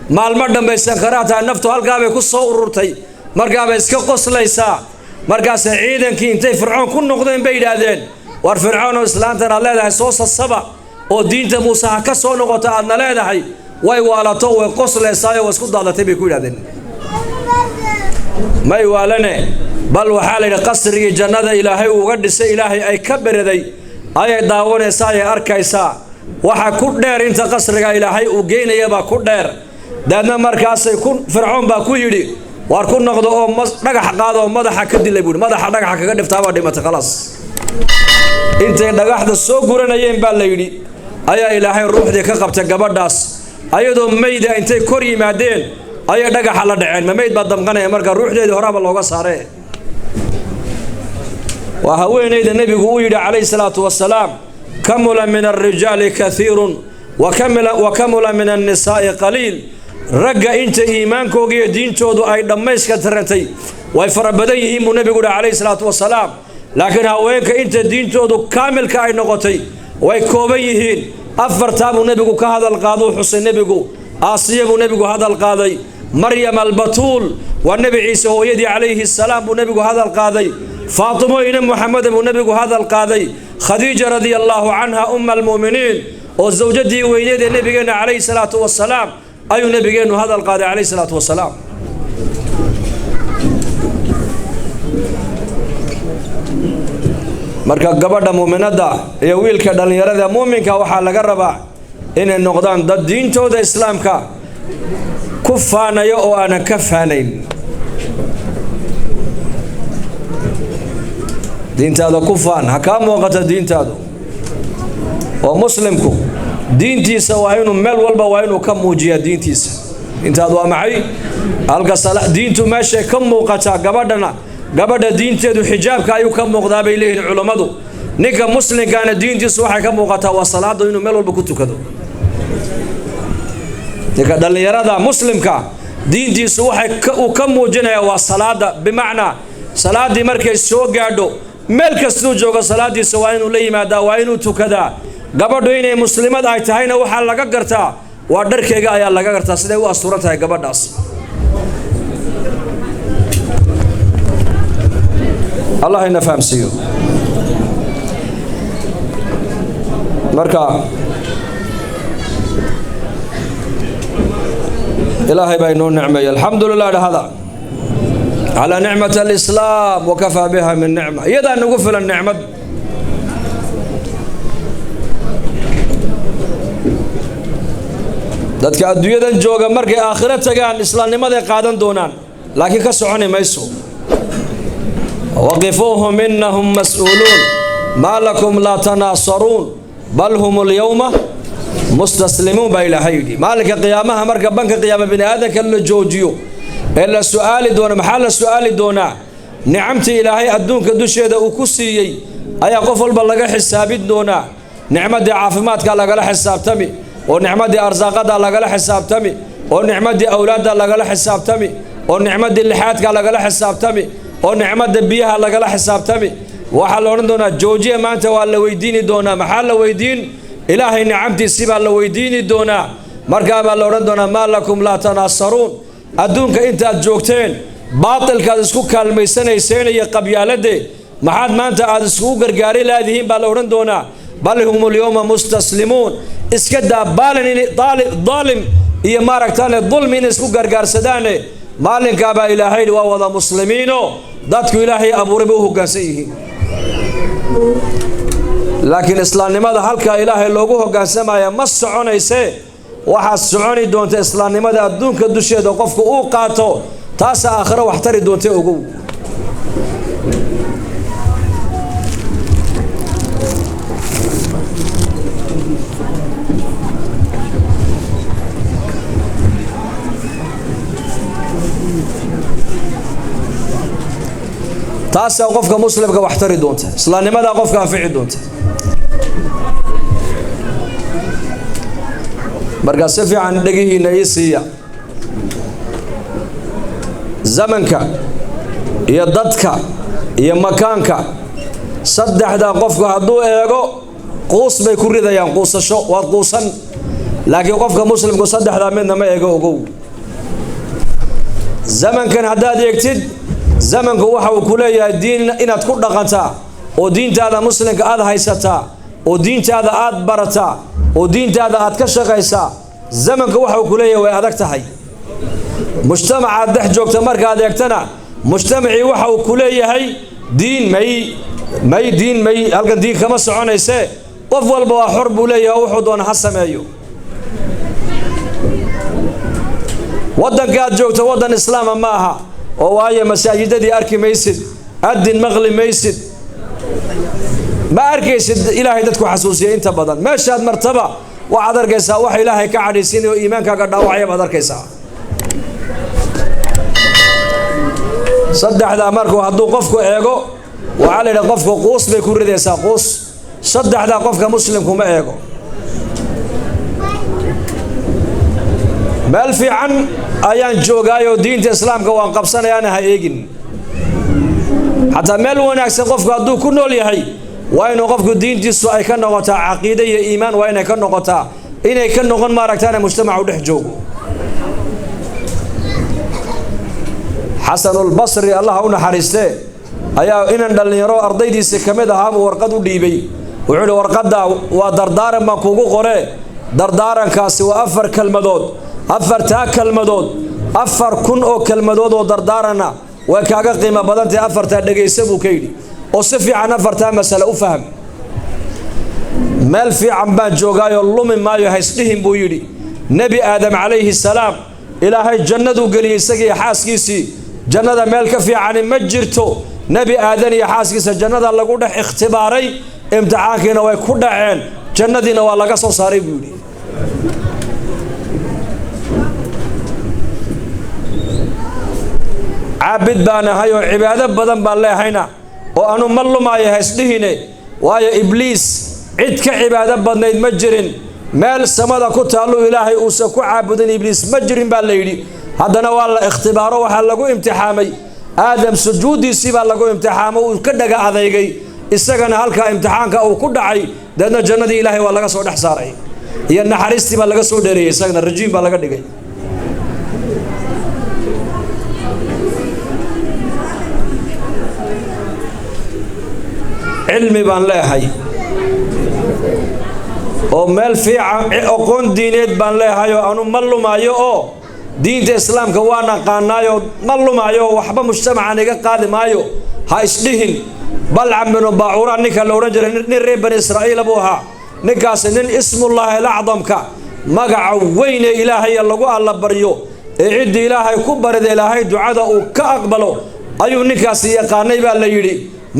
maalmo dhanbay sankaraadtahay, naftu halkaabay ku soo ururtay, markaabay iska qoslaysaa. Markaasay ciidankii intay Fircoon ku noqdeen bay yidhaahdeen war Fircoon oo islaantan aad leedahay soo sasaba oo diinta Muuse ha ka soo noqoto aadna leedahay way waalato, way qoslaysaayoo way isku daadatay bay ku yidhahdeen. May waalane, bal waxaa la yidhi qasrigii jannada Ilaahay uuga dhisay Ilaahay ay ka bereday ayay daawanaysaa, ayay arkaysaa. Waxa ku dheer inta qasriga Ilaahay uu geynayabaa ku dheer. Daadna markaasay ku Fircoon baa ku yidhi waar ku noqdo oo dhagax qaado oo madaxa ka dilay buuhi, madaxa dhagaxa kaga dhiftaabaa dhimatay khalaas. Intay dhagaxda soo guranayeen baa la yidhi ayaa Ilaahay ruuxdii ka qabtay gabadhaas, ayadoo mayda intay kor yimaadeen ayay dhagaxa la dhaceen. Ma mayd baa damqanaya marka ruuxdeedii horaaba looga saaree. Waa haweenayda nebigu uu yidhi calayhi salaatu wasalaam kamula min alrijaali kathiirun wa kamula min annisaa'i qaliil. Ragga inta iimaankooga iyo diintoodu ay dhammayska tirantay way fara badan yihiin buu nebigu yihi calayhi salaatu wasalaam, laakiin haweenka inta diintoodu kaamilka ay noqotay way kooban yihiin. Afartaa buu nebigu ka hadal qaaduu xusay nebigu. Aasiya buu nebigu hadal qaaday, Maryam albatuul waa nebi Ciise hooyadii calayhi salaam buu nebigu hadal qaaday, Faatimo ina Muxameda buu nebigu hadal qaaday, Khadiija radia allaahu canha umma almu'miniin oo zawjadii weyneed ee nebigeenna calayhi salaatu wasalaam ayuu nebigeennu hadal qaaday calayhi salaatu wasalaam. Marka gabadha muuminadda iyo wiilka dhallinyarada muuminka waxaa laga rabaa inay noqdaan dad diintooda islaamka ku faanaya oo aanan ka faanayn. Diintaada ku faan, ha kaa muuqata diintaadu. Oo muslimku diintiisa waa inuu meel walba waa inuu ka muujiyaa diintiisa. Diintaadu waa maxay? Halka diintu meeshay ka muuqataa gabadhana, gabadha diinteedu xijaabka ayuu ka muuqdaa bay leeyihiin culammadu. Ninka muslimkaana diintiisu waxay ka muuqataa waa salaada, inuu meel walba ku tukado. Ninka dhallinyarada muslimka diintiisu waxay uu ka muujinayaa waa salaada, bimacnaa salaaddii markay soo gaadho meel kastuu joogo salaadiisa waa inuu la yimaadaa, waa inuu tukadaa. Gabadhu inay muslimad ay tahayna waxaa laga gartaa waa dharkeyga ayaa laga gartaa siday u asturan tahay gabadhaas. Allah ina fahamsiiyo. Marka Ilaahay baa inoo nicmeeyey, alxamdu lilah dhahada calaa nicmat alislaam, wakafaa biha min nicma, iyadaa nagu filan nicmad. Dadka adduunyadan jooga markay aakhiro tagaan islaamnimaday qaadan doonaan, laakiin ka soconi mayso. Waqifuuhum inahum mas'uuluun maa lakum laa tanaasaruun bal hum alyawma mustaslimuun baa Ilaahay yidhi. Maalinka qiyaamaha marka banka qiyaama bini aadanka la joojiyo ee la su'aali doono, maxaa la su'aali doonaa? Nicamtii Ilaahay adduunka dusheeda uu ku siiyey ayaa qof walba laga xisaabin doonaa. Nicmadii caafimaadka lagala xisaabtami, oo nicmadii arsaaqada lagala xisaabtami, oo nicmadii awlaadda lagala xisaabtami, oo nicmadii lixaadka lagala xisaabtami, oo nicmada biyaha lagala xisaabtami. Waxaa la odhan doonaa joojiya, maanta waa la weydiini doonaa. Maxaa la weydiin? Ilaahay nicamtiisii baa la weydiini doonaa. Markaa baa la odhan doonaa maa lakum laa tanaasaruun, Adduunka intaad joogteen baatilkaad isku kaalmaysanayseen iyo qabyaaladde, maxaad maanta aada iskugu gargaari laadihiin baa la odhan doonaa. Bal hum alyawma mustaslimuun. Iska daa baalin in daalim iyo maaragtaane dulmi inay isku gargaarsadaane, maalinkaabaa Ilaahay waa wada muslimiino, dadku Ilaahay abuuray bay u hoggaansan yihiin. Laakiin islaamnimada halkaa Ilaahay loogu hoggaansamaya ma soconaysee, waxaad soconi doonta islaamnimada adduunka dusheeda qofku uu qaato, taasaa aakhiro wax tari doonta, ogow. Taasaa qofka muslimka wax tari doonta, islaamnimadaa qofka anfici doonta. Markaa si fiican dhegihiina ii siiya. Zamanka iyo dadka iyo makaanka, saddexdaa qofku hadduu eego quus bay ku ridayaan, quusasho waad quusan. Laakiin qofka muslimku saddexdaa midna ma eego, ogow. Zamankan haddaad eegtid, zamanku waxa uu ku leeyahay diin inaad ku dhaqantaa oo diintaada muslimka aada haysataa oo diintaada aada barataa oo diintaada aad ka shaqaysaa, zamanku waxa uu ku leeyahay way adag tahay. Mujtamacaad dhex joogta markaad eegtana, mujtamacii waxa uu ku leeyahay diin may may diin may, halkan diin kama soconaysee, qof walba waa xor buu leeyahay oo wuxuu doona ha sameeyo. Waddankaad joogto waddan islaama ma aha, oo waayo masaajidadii arki maysid, addin maqli maysid, ma arkaysid Ilaahay dadku xasuusiya. Inta badan meeshaad martaba waxaad arkaysaa wax Ilaahay ka cadhaysiinay oo iimaankaaga dhaawacaya baad arkaysaa. Saddexdaa markuu hadduu qofku eego, waxaa la yidhaha qofku quus bay ku ridaysaa, quus. Saddexdaa qofka muslimku ma eego. Meel fiican ayaan joogaayoo diinta islaamka waan qabsanayaana ha eegin. Xataa meel wanaagsan qofku hadduu ku nool yahay, waa inuu qofku diintiisu ay ka noqotaa caqiide iyo iimaan, waa inay ka noqotaa, inay ka noqon maaragtaana mujtamacu dhex joogo. Xasanulbasri, Allah u naxariistee, ayaa inan dhallinyaro ardaydiisi ka mid ahaabuu warqad u dhiibay. Wuxuu ihi: "Warqadda waa dardaaran baan kugu qoree, dardaarankaasi waa 4 kelmadood. Afartaa kelmadood, 4000 oo kelmadood oo dardaaranna way kaaga qiimo badantahay. Afartaa dhegaysa," buu ka yidhi, "oo si fiican afartaa masale u faham." Meel fiican baan joogaayoo lumi maayo haysdhihin, buu yidhi. Nebi Aadam calayhi salaam Ilaahay jannaduu geliyey isagii xaaskiisii. Jannada meel ka fiicani ma jirto. Nebi Aadan iyo xaaskiisa jannada lagu dhex ikhtibaaray, imtixaankiina way ku dhaceen, jannadiina waa laga soo saaray, buu yidhi. Caabid baan ahay oo cibaado badan baan leehayna oo anu ma lumaayo haysdhihine, waayo Ibliis cid ka cibaado badnayd ma jirin. Meel samada ku taalluu Ilaahay uusan ku caabudin Ibliis ma jirin baa la yidhi. Haddana waa la ikhtibaaro, waxaa lagu imtixaamay Aadam sujuuddiisii baa lagu imtixaamo, uu ka dhaga adeygay. Isagana halkaa imtixaanka uu ku dhacay, deedna jannadii Ilaahay waa laga soo dhex saaray iyo naxariistii baa laga soo dheereeyey, isagana rajiim baa laga dhigay. Cilmi baan leehay oo meel fiican aqoon diineed baan leehay oo anu ma lumaayo, oo diinta islaamka waan aqaanaayoo ma lumaayo oo waxba mujtamacan iga qaadi maayo ha isdhihin. Balcam binu Baacuura ninka la odhan jiray, nin reer Bani Israa'iila buu ahaa. Ninkaasi nin ismullaahi alacdamka, magaca weyn ee Ilaahay lagu allabaryo ee ciddii Ilaahay ku barida Ilaahay ducada uu ka aqbalo, ayuu ninkaasi yaqaanay baa la yidhi.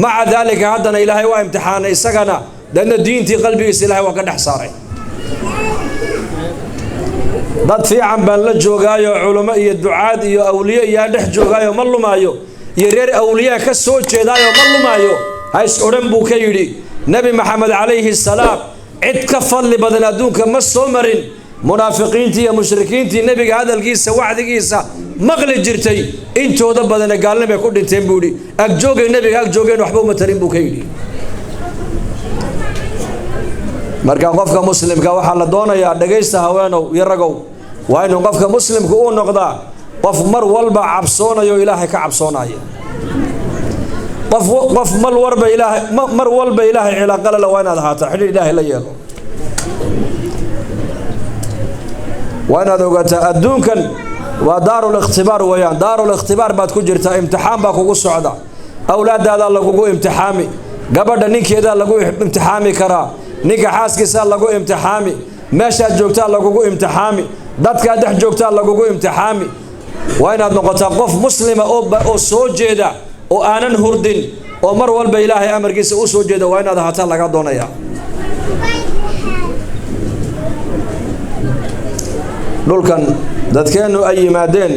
Maca daalika haddana Ilaahay waa imtixaanay isagana, deedna diintii qalbigiisa Ilahay waa ka dhex saaray. Dad fiican baan la joogaayo, culummo iyo ducaad iyo awliye iyo aan dhex joogaayo ma lumaayo, iyo reer awliyaa ka soo jeedaayo ma lumaayo ha is odhan, buu ka yidhi. Nebi Maxamed calayhi salaam cid ka fadli badan adduunka ma soo marin. Munaafiqiintii iyo mushrikiintii nebiga hadalkiisa wacdigiisa maqli jirtay intooda badane gaalnimay ku dhinteen, buu yidhi. Agjoogay nebiga ag joogeen waxba uma tarin, buu ka yidhi. Marka qofka muslimka waxaa la doonayaa, dhegaysta haweenow iyo ragow, waa inuu qofka muslimka uu noqdaa Qof mar walba cabsoonayo Ilaahay ka cabsoonaya, qof mar walba Ilaahay, mar walba Ilaahay cilaaqala la, waa inaad ahaataa xidhiir Ilaahay la yeelo. Waa inaad ogaataa adduunkan waa daarul ikhtibaar weeyaan. Daarul ikhtibaar baad ku jirtaa, imtixaan baa kugu socda. Awlaadaadaa lagugu imtixaami, gabadha ninkeedaa lagu imtixaami karaa, ninka xaaskiisaa lagu imtixaami, meeshaad joogtaa lagugu imtixaami, dadkaad dhex joogtaa lagugu imtixaami. Waa inaad noqotaa qof muslima oo soo jeeda oo aanan hurdin oo mar walba Ilaahay amarkiisa u soo jeeda. Waa inaad ahaataa laga doonayaa. Dhulkan dadkeennu ay yimaadeen,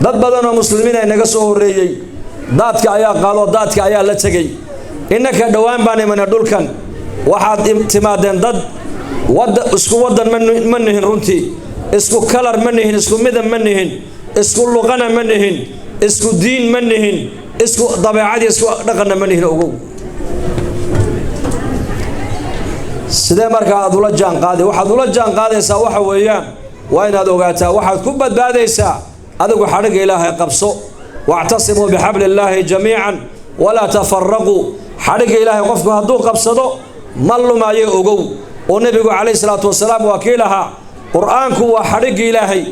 dad badan oo muslimiin ay naga soo horreeyey, daadka ayaa qaado, daadka ayaa la tegey. Innaka dhowaan baan imanay dhulkan. Waxaad timaadeen dad wada isku waddan ma nihin runtii, isku kalar ma nihin, isku midab ma nihin, isku luqana ma nihin, isku diin ma nihin, isku dabeecadii isku dhaqanna ma nihin. Ogow, sidee markaa aad ula jaan qaadi? Waxaad ula jaan qaadaysaa waxa weeyaan, waa inaad ogaataa waxaad ku badbaadaysaa adigu xadhigga Ilaahay qabso. Wactasimuu bixabli illaahi jamiican walaa tafaraquu. Xadhigga Ilaahay qofku hadduu qabsado ma lumaayo, ogow. Oo nebigu calayhi salaatu wasalaam waa kii lahaa, Qur-aanku waa xadhigga Ilaahay,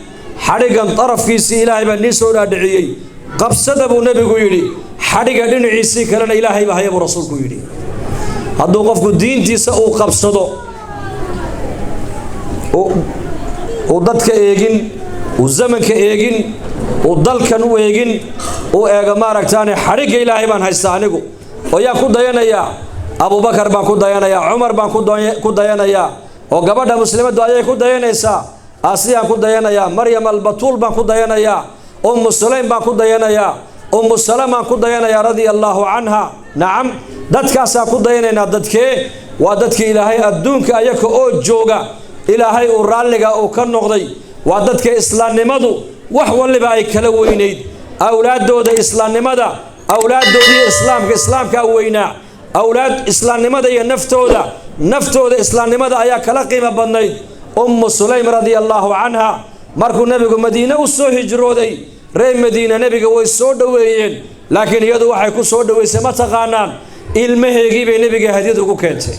xadhiggan darafkiisii Ilaahay baa nii soo dhaadhiciyey, qabsada buu nebigu yidhi. Xadhigga dhinaciisii kalena Ilaahay baa haya buu rasuulku yidhi. Hadduu qofku diintiisa uu qabsado, uu dadka eegin, uu zamanka eegin, uu dalkan u eegin, uu eego maaragtaane xadhigga Ilaahay baan haystaa anigu, oo yaa ku dayanayaa? Abubakar baan ku dayanayaa, Cumar baan ku dayanayaa, oo gabadha muslimaddu ayay ku dayanaysaa? Asiyaan ku dayanayaa, Maryam Albatuul baan ku dayanayaa, Ummu Sulaym baan ku dayanayaa, Ummu Salamaan ku dayanayaa radia allaahu canha. Nacam, dadkaasaa ku dayanaynaa. Dadkee waa? Dadkii Ilaahay adduunka ayaka oo jooga Ilaahay uu raalliga uu ka noqday. Waa dadka islaamnimadu wax waliba ay kala weynayd. Awlaaddooda islaamnimada, awlaaddoodii islaamka, islaamkaa weynaa. Awlaad islaamnimada iyo naftooda, naftooda islaamnimada ayaa kala qiimo badnayd. Ummu Sulaym radia allaahu canha, markuu nebigu Madiine u soo hijrooday, reer Madiina nebiga way soo dhoweeyeen, laakiin iyadu waxay ku soo dhoweysay ma taqaanaan? Ilmaheegii bay nebiga hadiyad ugu keentay.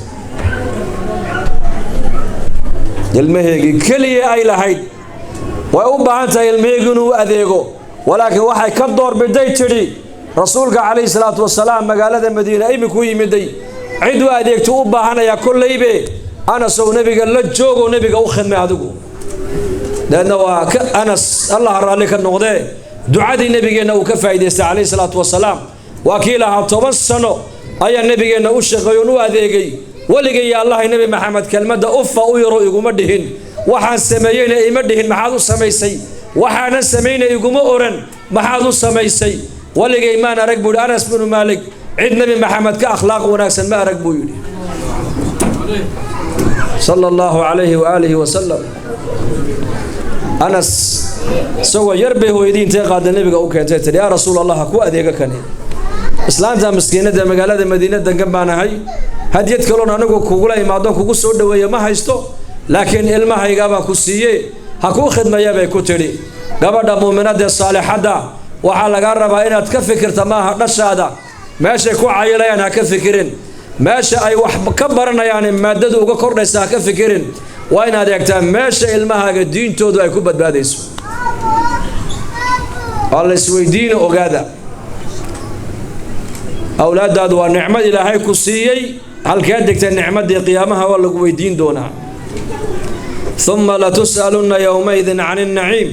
Ilmaheegii keliya ay lahayd. Way u baahan tahay ilmaheegi inuu adeego, walaakiin waxay ka doorbiday, tidhi, rasuulka calayhi salaatu wasalaam magaalada Madiina iminkuu yimiday, cid u adeegto u baahanayaa kollaybe, Anasow nebiga la joogo, nebiga u khidmay adigu. Deedna waa ka Anas, Allah raalli ka noqdee, ducadii nebigeenna uu ka faa'iidaystay calayhi salaatu wasalaam. Waa kii lahaa, 10 sano ayaa nebigeenna u shaqeeyoon u adeegay, weligay ya Allahay Nebi Maxamed kelmadda ufa u yaro iguma dhihin, waxaan sameeyeyna ima dhihin maxaad u samaysay, waxaanan samayna iguma oran maxaad u samaysay. Weligay maan arag buu yidhi Anas binu Maalik cid Nebi Maxamed ka akhlaaq wanaagsan, ma arag buu yidhi, sala allahu calayhi waaalihi wasalam. Anas isagoo yar bay hooyadii intay qaada nebiga u keentay, tidhi, yaa Rasuul Allah, ha ku adeega kani, islaanta miskiinada magaalada Madiina degan baan ahay, hadyad kaloon anigu kugula imaadon kugu soo dhoweeya ma haysto, laakiin ilmahaygaabaan ku siiye, ha kuu khidmaya bay ku tidhi. Gabadha muuminadee saalixadda waxaa lagaa rabaa inaad ka fikirta maaha dhashaada meeshay ku cayilayaan, ha ka fikirin meesha ay wax ka baranayaan, maadadu uga kordhaysa ha ka fikirin. Waa inaad eegtaa meesha ilmahaaga diintoodu ay ku badbaadayso. Waa la isweydiina. Ogaada, awlaaddaadu waa nicmad Ilaahay ku siiyey. Halkee degtay nicmaddii? Qiyaamaha waa lagu weydiin doonaa. Uma latus'alunna yowmaidin can innaciim.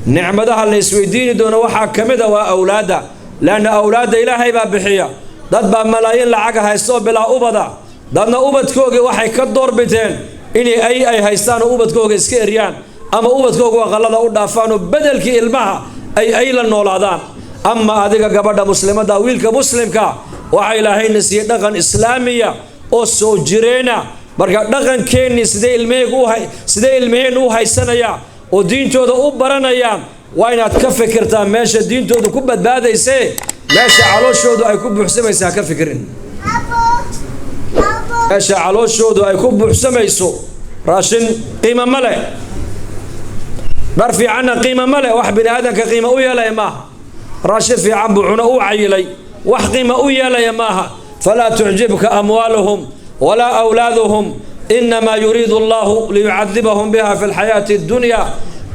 Nicmadaha la isweydiini doono waxaa ka mid a waa awlaadda, leanna awlaadda Ilaahay baa bixiya. Dad baa malaayiin lacaga haysta oo bilaa ubada. Dadna ubadkoogii waxay ka doorbiteen inay ay haystaan oo ubadkooga iska eryaan ama ubadkooga aqalada u dhaafaan oo bedelkii ilmaha ay la noolaadaan. Ama adiga gabadha muslimadda, wiilka muslimka, waxaa Ilaahayna siiyey dhaqan islaamiya oo soo jireena. Marka dhaqankeennii sidee ilmaheygu u sidee ilmaheennu u haysanayaa oo diintooda u baranayaan? Waa inaad ka fikirtaa meesha diintoodu ku badbaadaysee, meesha calooshoodu ay ku buuxsamaysa ha ka fikirin. Meesha calooshoodu ay ku buuxsamayso raashin qiimo ma leh. Dhar fiicanna qiimo ma leh, wax bini aadamka qiimo u yeelaya maaha. Raashin fiican buu cuno u cayilay, wax qiimo u yeelaya maaha. Falaa tucjibka amwaaluhum walaa awlaaduhum, inamaa yuriidu allahu liyucadibahum biha fi lxayaati addunya.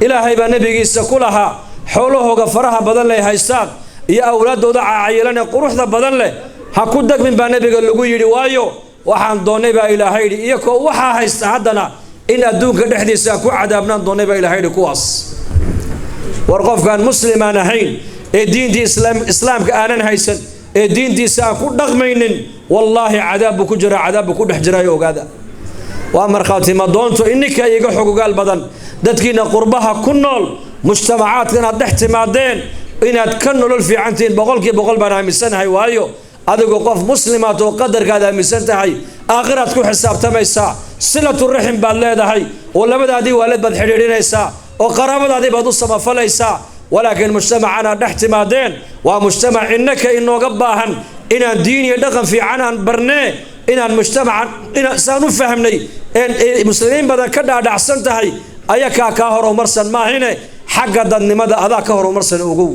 Ilaahay baa nebigiisa ku lahaa xoolahooga faraha badan leh haystaan iyo awlaaddooda cacayilan ee quruxda badan leh ha ku degmin baa nebiga lagu yidhi. Waayo waxaan doonnay baa ilaahay yidhi, iyakoo waxaa haysta haddana in adduunka dhexdiisa ku cadaabnaan doonnay baa ilahay yidhi kuwaas. War qofkaan muslimaan ahayn ee diintii islaamka aanan haysan ee diintiisa aan ku dhaqmaynin, wallaahi cadaab buu ku jiraa, cadaab buu ku dhex jiraayo ogaada. Waa markhaati madoonto ininka iga xogogaal badan, dadkiina qurbaha ku nool mujtamacaadka inaad dhex timaadeen inaad ka nolol fiicantihiin 100% baan aaminsanahay. Waayo adigu qof muslimaad oo qadarkaad aaminsan tahay, aakhiraad ku xisaabtamaysaa, silatu raxim baad leedahay oo labadaadii waalid baad xidhiidhinaysaa oo qaraabadaadii baad u samafalaysaa. Walaakiin mujtamacanaad dhex timaadeen waa mujtamac innaka inooga baahan inaan diin iyo dhaqan fiican aan barnee, inaan mujtamacan saan u fahmnay ee muslimiin badan ka dhaadhacsan tahay ayakaa kaa horumarsan maahine, xagga dadnimada adaa ka horumarsan ogow.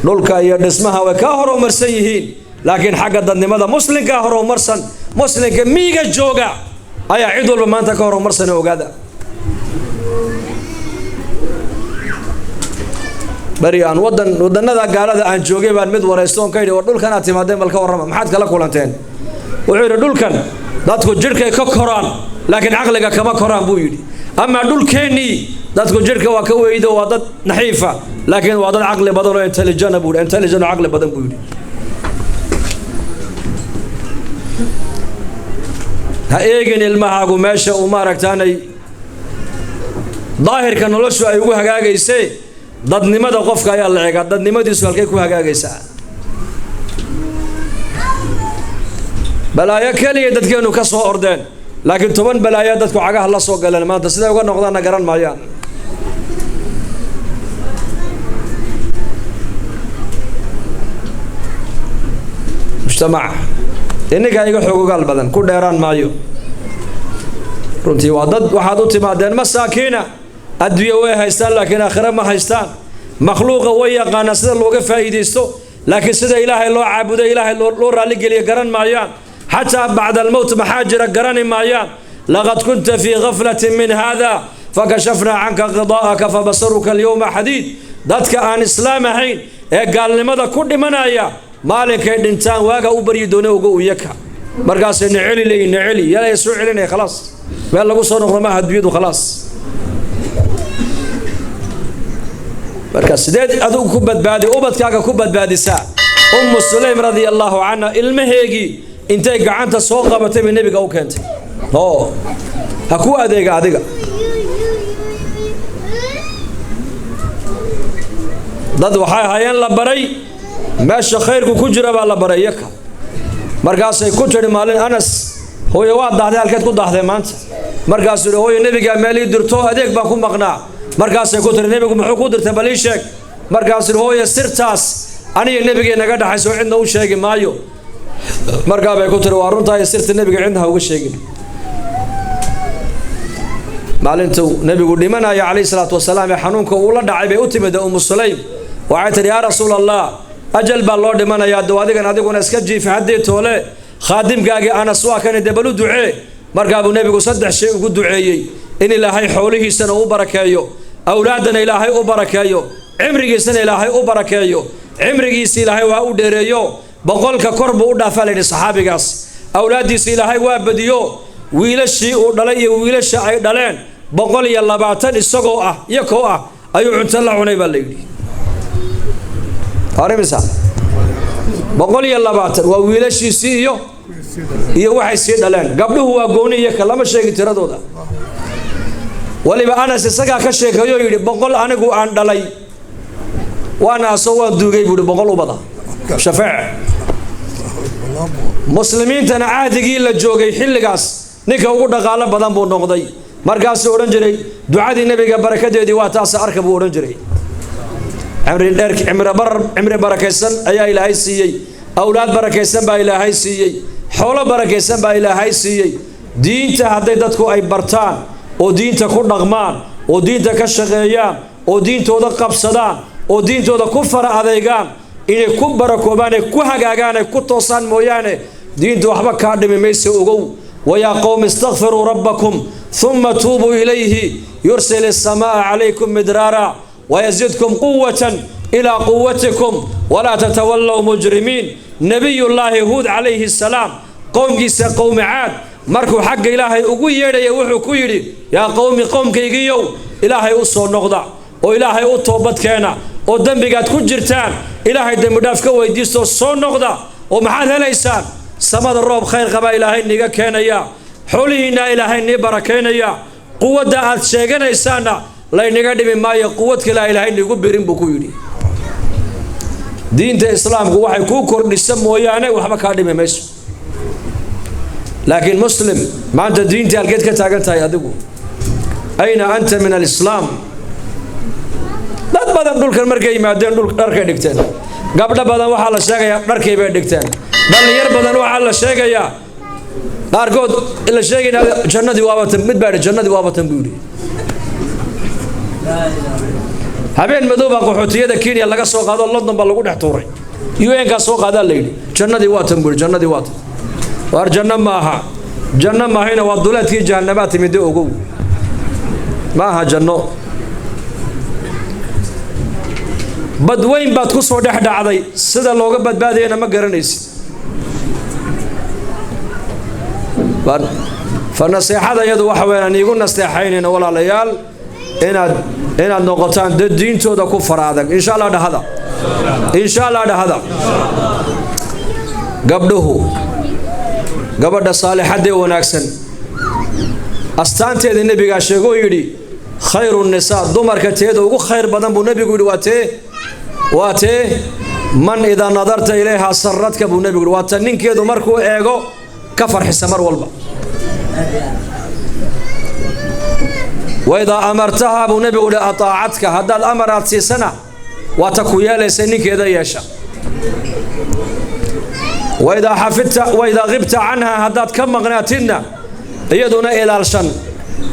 Dhulka iyo dhismaha way kaa horumarsan yihiin, laakiin xagga dadnimada muslimkaa horumarsan. Muslimka miiga jooga ayaa cid walba maanta ka horumarsan, ogaada. Beri aan wadan wadannada gaalada aan joogay baan mid waraysto oon ka yidhi, war dhulkan aad timaadeen bal ka warrama, maxaad kala kulanteen? Wuxuu yidhi dhulkan dadku jidhkay ka koraan laakiin caqliga kama koraan buu yidhi. Amaa dhulkeennii dadku jidhka waa ka weydo, waa dad naxiifa laakiin waa dad caqli badan oo intelligent buu yidhi, intelligent oo caqli badan buu yidhi. Ha eegin ilmahaagu meesha uu maaragtaanay daahirka noloshu ay ugu hagaagaysee, dadnimada qofka ayaa la eegaa, dadnimadiisu halkay ku hagaagaysaa. Balaayo keliya dadkeenu ka soo ordeen, laakiin 10 balaayo dadku cagaha la soo galeen maanta, siday uga noqdaanna garan maayaan. Mujtamac inninkaa iga xoogogaal badan ku dheeraan maayo. Runtii waa dad waxaad u timaadeen masaakiina, adduunye way haystaan laakiin aakhire ma haystaan. Makhluuqa way yaqaanaan sida looga faa'iidaysto, laakiin sida ilaahay loo caabudo ilaahay loo raalligeliyo garan maayaan. Xataa bacda almowt maxaa jira garani maayaan. Laqad kunta fii gaflatin min hada fakashafnaa canka qidaa'aka fabasaruka alyawma xadiid. Dadka aan islaam ahayn ee gaalnimada ku dhimanaya maalinkay dhintaan waaga u baryi doona ogo uyaka, markaasay naceli leeyihin, naceli yalaya soo celinaya. Khalaas meel lagu soo noqdo maaha adduunyadu khalaas. Marka sideed adigu ku badbaadi ubadkaaga ku badbaadisaa? Ummu Sulaym radia allahu canha ilmaheegii intay gacanta soo qabatay bay nebiga u keentay oo ha ku adeega adiga. Dad waxay ahaayeen la baray meesha khayrku ku jira baa la baray iyaka. Markaasay ku tidhi maalin Anas, hooyo waa daahday, halkeed ku daahday maanta? Markaasuu yidhi hooyo nebigaa meel ii dirto, adeeg baan ku maqnaa. Markaasay ku tiri nebigu muxuu ku dirtay bal ii sheeg. Markaasuu yidhi hooyo sirtaas aniga nebigee naga dhaxayso cidna u sheegi maayo. Markaa bay ku tiri waa runtaa, sirta nebiga cidna ha uga sheegin. Maalintuu nebigu dhimanaya calayhi salaatu wasalaam ee xanuunka uu la dhacay bay u timid Ummu Sulaym, waxay tidhi yaa rasuul allah, ajal baa loo dhimanayaa, dow adigan adiguna iska jiifi haddii toole, khaadimkaagii Anas waa kani, dee bal u ducee. Markaa buu nebigu 3 shay ugu duceeyey, in ilaahay xoolihiisana u barakeeyo, awlaaddana ilaahay u barakeeyo, cimrigiisana ilaahay u barakeeyo. Cimrigiisi ilaahay waa u dheereeyo, 100ka kor buu u dhaafaa layidhi saxaabigaas. Awlaaddiisi ilaahay waa badiyo, wiilashii uu dhalay iyo wiilasha ay dhaleen 120 isagoo ah iyakoo ah ayuu cunto la cunay baa la yidhi. Arrimisa 120 waa wiilashiisii iyo waxay sii dhaleen. Gabdhuhu waa gooni iyaka, lama sheegi tiradooda. Waliba Anas isagaa ka sheekeeyo yidhi 100 anigu aan dhalay waana asoo waan duugay buu yidhi, 100 ubada shafeec. Muslimiintana cahdigii la joogay xilligaas ninka ugu dhaqaalo badan buu noqday. Markaasuu odhan jiray ducadii nebiga barakadeedii waa taasa arka buu odhan jiray. Cimri barakaysan ayaa ilaahay siiyey, awlaad barakaysan baa ilaahay siiyey, xoolo barakaysan baa ilaahay siiyey. Diinta hadday dadku ay bartaan Oo diinta ku dhaqmaan, oo diinta ka shaqeeyaan, oo diintooda qabsadaan, oo diintooda ku fara adeegaan, inay ku barakoobaan, ay ku hagaagaan, ay ku toosaan mooyaane, diintu waxba kaa dhimi mayse. Ogow. Wayaa qowmi istakfiruu rabbakum uma tuubuu ilayhi yursil الsamaaa calaykum midraara wayazidkum quwatan ilaa quwatikum walaa tatawallow mujrimiin. Nebiyullaahi Huud calayhi salaam qowmkiisa, qowmi Caad, markuu xagga Ilaahay ugu yeedhaya, wuxuu ku yidhi: "Yaa qowmi, qowmkaygiyow, Ilaahay u soo noqda oo Ilaahay u toobadkeena, oo dembigaad ku jirtaan Ilaahay dembidhaaf ka weydiistoo soo noqda, oo maxaad helaysaan? Samada roob khayr qabaa Ilaahay niiga keenaya, xoolihiinna Ilaahay nii barakaynaya, quwadda aad sheeganaysaanna laynaga dhimi maayo, quwad kalea Ilaahay niigu birin," buu ku yidhi. Diinta Islaamku waxay kuu kordhisa mooyaane waxba kaa dhimi mayso. Laakiin muslim, maanta diintii halkeed ka taagan tahay adigu? Ayna anta min alislaam? Dad badan dhulkan markay yimaadeen, dhul dharkay dhigteen. Gabdho badan waxaa la sheegayaa dharkay bay dhigteen. Dhallinyar badan waxaa la sheegayaa, qaarkood la sheegayna, "Jannadii waabatan." Mid baa yidhi, "Jannadii waabatan," buu yidhi. Habeen madow baa qaxootiyada Kenya laga soo qaado, London baa lagu dhex tuuray. UN-kaa soo qaadaa la yidhi. "Jannadii waatan," buu yidhi, "jannadii waatan." Waar janno ma aha, janno maahayna, waa duleedkii jahanamaa timide. Ogow, ma aha janno. Badweyn baad ku soo dhex dhacday, sida looga badbaadayana ma garanaysid. Fa naseexada iyadu waxa weyaan iigu naseexaynayna, walaalayaal, inaad noqotaan dad diintooda ku fara adag. Insha Allah dhahada, insha Allah dhahada. Gabdhuhu, gabadha saalixadee wanaagsan astaanteeda nebigaa sheegoo yidhi: "Khayru nisaa," dumarka teeda ugu khayr badan buu nebigu yidhi, waa tee? Waa tee? "Man idaa nadarta ilayhaa saradka," buu nebigu yidhi. Waa ta ninkeedu markuu eego ka farxisa mar walba. "Waidaa amartahaa," buu nebigu yihi, "ataacadka." Haddaad amar aad siisana, waa ta ku yeelaysa, ninkeeda yeesha. Waidaa xafidta, waidaa qibta canha, haddaad ka maqnaatidna, iyaduna ilaalshan,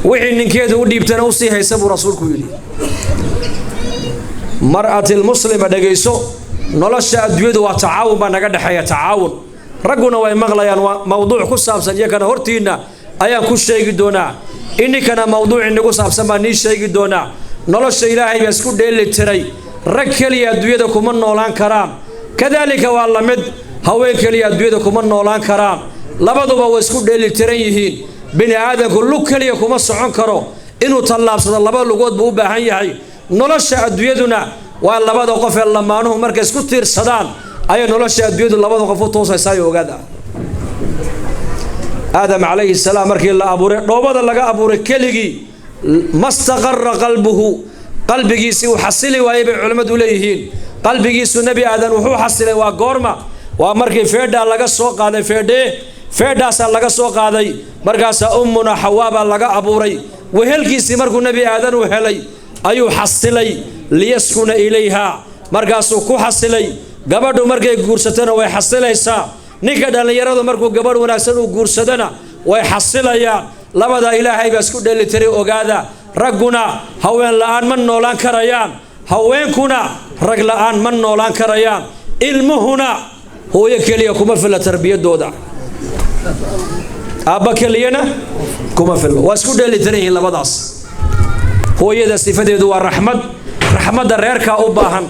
wixii ninkeedu u dhiibtana usii haysa, buu rasuulku yidhi. Mar'atilmuslima, dhegayso, nolosha adduunyadu waa tacaawun baa naga dhexeeya, tacaawun. Ragguna way maqlayaan, waa mowduuc ku saabsan iyakana hortiinna ayaan ku sheegi doonaa, ininkana mowduuc inagu saabsan baan nii sheegi doonaa. Nolosha Ilaahay baa isku dheeli tiray. Rag keliya adduunyada kuma noolaan karaan, kadaalika waa la mid, haween keliya adduunyada kuma noolaan karaan. Labaduba way isku dheeli tiran yihiin. Bini aadamku lug keliya kuma socon karo, inuu tallaabsado laba lugood buu u baahan yahay. Nolosha adduunyaduna waa labada qof ee lamaanuhu markay isku tiirsadaan ayay nolosha adduunyadu labada qof u toosaysaa. Ogaada, Aadam calayhi salaam markii la abuuray, dhoobada laga abuuray, keligii mastaqara qalbuhu, qalbigiisii uu xasili waayey bay culimmadu leeyihiin. Qalbigiisu nebi Aadan wuxuu xasilay waa goorma? Waa markii feedhaa laga soo qaaday. Feedhee? Feedhaasaa laga soo qaaday. Markaasaa ummuna Xawaabaa laga abuuray. Wehelkiisii markuu nebi Aadan uu helay ayuu xasilay. Liyaskuna ilayha, markaasuu ku xasilay. Gabadhu markay guursatona way xasilaysaa. Ninka dhallinyaradu markuu gabadh wanaagsan uu guursadona way xasilayaan. Labada Ilaahay baa isku dheelitiray. Ogaada, ragguna haween la'aan ma noolaan karayaan, haweenkuna rag la'aan ma noolaan karayaan. Ilmuhuna hooyo keliya kuma filla tarbiyadooda, aabba keliyana kuma fillo. Waa isku dheelitiran yihiin labadaas. Hooyada sifadeedu waa raxmad, raxmadda reerkaa u baahan.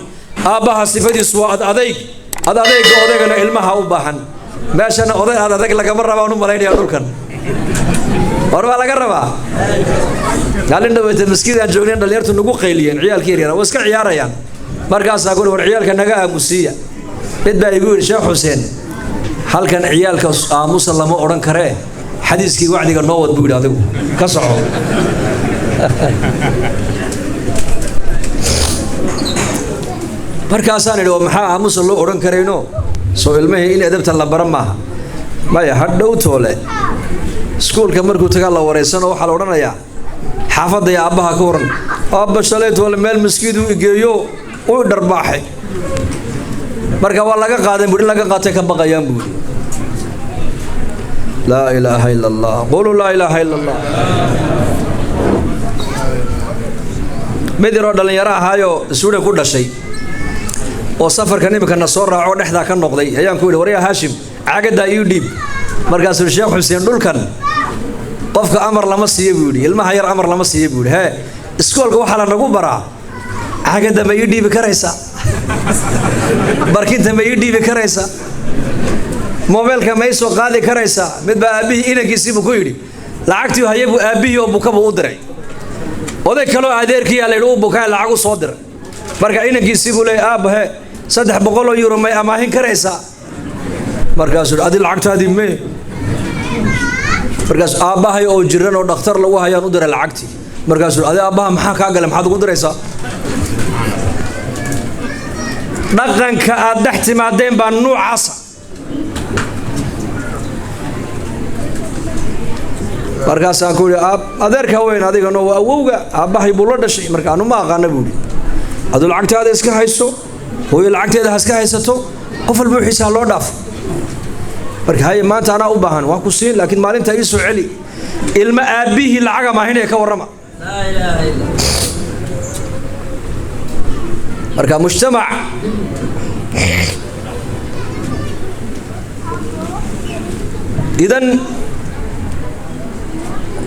Aabbaha sifadiisu waa ad adayg, ad adayga odaygana ilmaha u baahan. Meeshana oday ad adag lagama rabaan u malaynaya. Dhulkan war baa laga rabaa. Maalin dhaweyta maskiidaan joognayn, dhalinyartu nagu qayliyeen, ciyaalkii yaryar waa iska ciyaarayaan. Markaasaa kuri: "War ciyaalka naga aamusiiya." Mid baa igu yidhi: "Sheekh Xuseen, halkan ciyaalka aamusa lama odhan karee, xadiiskii wacdiga noo wad," buu yidhi. "Adigu ka soco." Markaasaan idhi: "Oo maxaa aamusa loo odhan karayno? Soo ilmihii in edabta la bara maaha?" "Maya, hadhow toole iskuulka markuu tagaa la wareysano, waxaa la odhanayaa: xaafadda iyo aabbaha ka waran? Aabba shalay toole meel maskiiduu igeeyo, uu dharbaaxay. Marka waa laga qaadan," buui. "In laga qaatay ka baqayaan," buuri. Laa ilaaha ila Allah, quluu laa ilaaha ila Allah. Mid yaroo dhallinyaro ahaayoo Suudan ku dhashay oo safarkan iminka na soo raaco dhexdaa ka noqday ayaan ku yidhi, waryaa Haashim, caagadaa ii dhiib. Markaasuu Sheekh Xuseen, dhulkan qofka amar lama siiyo buu yidhi, ilmaha yar amar lama siiyo buu yidhi. Hee, iskoolka waxaa la nagu baraa caagadda ma ii dhiibi karaysaa, barkinta ma ii dhiibi karaysaa, moobeelka ma ii soo qaadi karaysaa. Mid baa aabbihii inankiisiibuu ku yidhi, lacagtii haye buu aabbihii oo bukabuu u diray. Oday kaloo adeerkiiyaa la yidhi uu bukaa, lacag u soo diray. Marka inankiisii buu leeyay, aabbahe, 300 euro may amaahin karaysaa? Markaasuu yidhi, adi lacagtaadii mee? Markaas aabbahay oo jiran oo dhakhtar lagu hayaan u diray lacagtii. Markaasuu adi aabbaha maxaa kaa galay, maxaad ugu diraysaa? Dhaqanka aad dhex timaadeen baa nuucaasa. Markaasaan ku yidhi, adeerka weyn adigano waa awowga, aabbahay buu la dhashay. Marka anu ma aqaana buu yidhi, aduu lacagtaada iska hayso, hooyo lacagteeda ha iska haysato, qof walba wixiisa ha loo dhaafo. Marka haye, maanta anaa u baahan, waan ku siin, laakiin maalintaa ii soo celi. Ilma aabbihii lacaga maahinaya, ka warrama. Marka mujtamac idan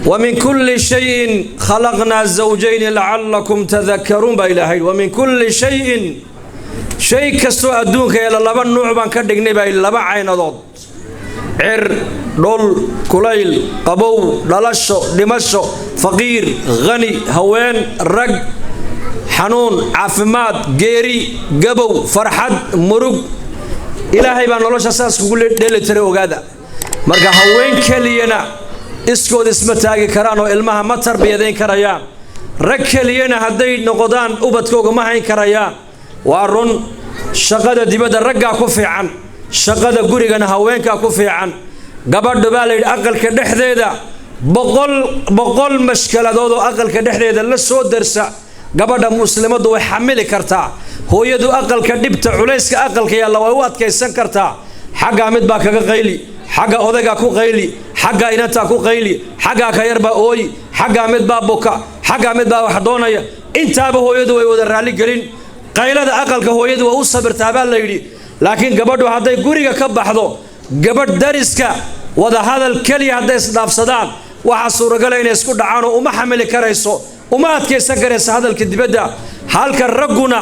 ومن كل شيء خلقنا زوجين لعلكم تذكرون با إلهي. ومن كل شيء، shay kastoo adduunka yeela laba nuuc baan ka dhignay baa, laba caynadood: cir, dhul, kulayl, qabow, dhalasho, dhimasho, faqiir, khani, haween, rag, xanuun, caafimaad, geeri, gabow, farxad, murug. Ilaahay baa nolosha saas kugu dheeli tiray, ogaada. Marka haween keliyana iskood isma taagi karaan oo ilmaha ma tarbiyadayn karayaan. Rag keliyana hadday noqdaan ubadkooga ma hayn karayaan. Waa run, shaqada dibadda raggaa ku fiican, shaqada gurigana haweenkaa ku fiican. Gabadhu baa la yidhi aqalka dhexdeeda 100 100 mashkaladood oo aqalka dhexdeeda la soo darsa gabadha muslimaddu way xamili kartaa. Hooyadu aqalka dhibta culayska aqalka yaalla way u adkaysan kartaa. Xaggaa mid baa kaga qayli, xagga odaygaa ku qayli, xaggaa inantaa ku qayli, xaggaa ka yar baa ooyi, xaggaa mid baa buka, xaggaa mid baa wax doonaya. Intaaba hooyadu way wada raalli gelin. Qaylada aqalka hooyadu waa u sabirtaa baa la yidhi. Laakiin gabadhu hadday guriga ka baxdo, gabadh dariska wada hadal keliya hadday isdhaafsadaan, waxaa suuragala inay isku dhacaan oo uma xamili karayso, uma adkaysan karayso hadalka dibadda. Halka ragguna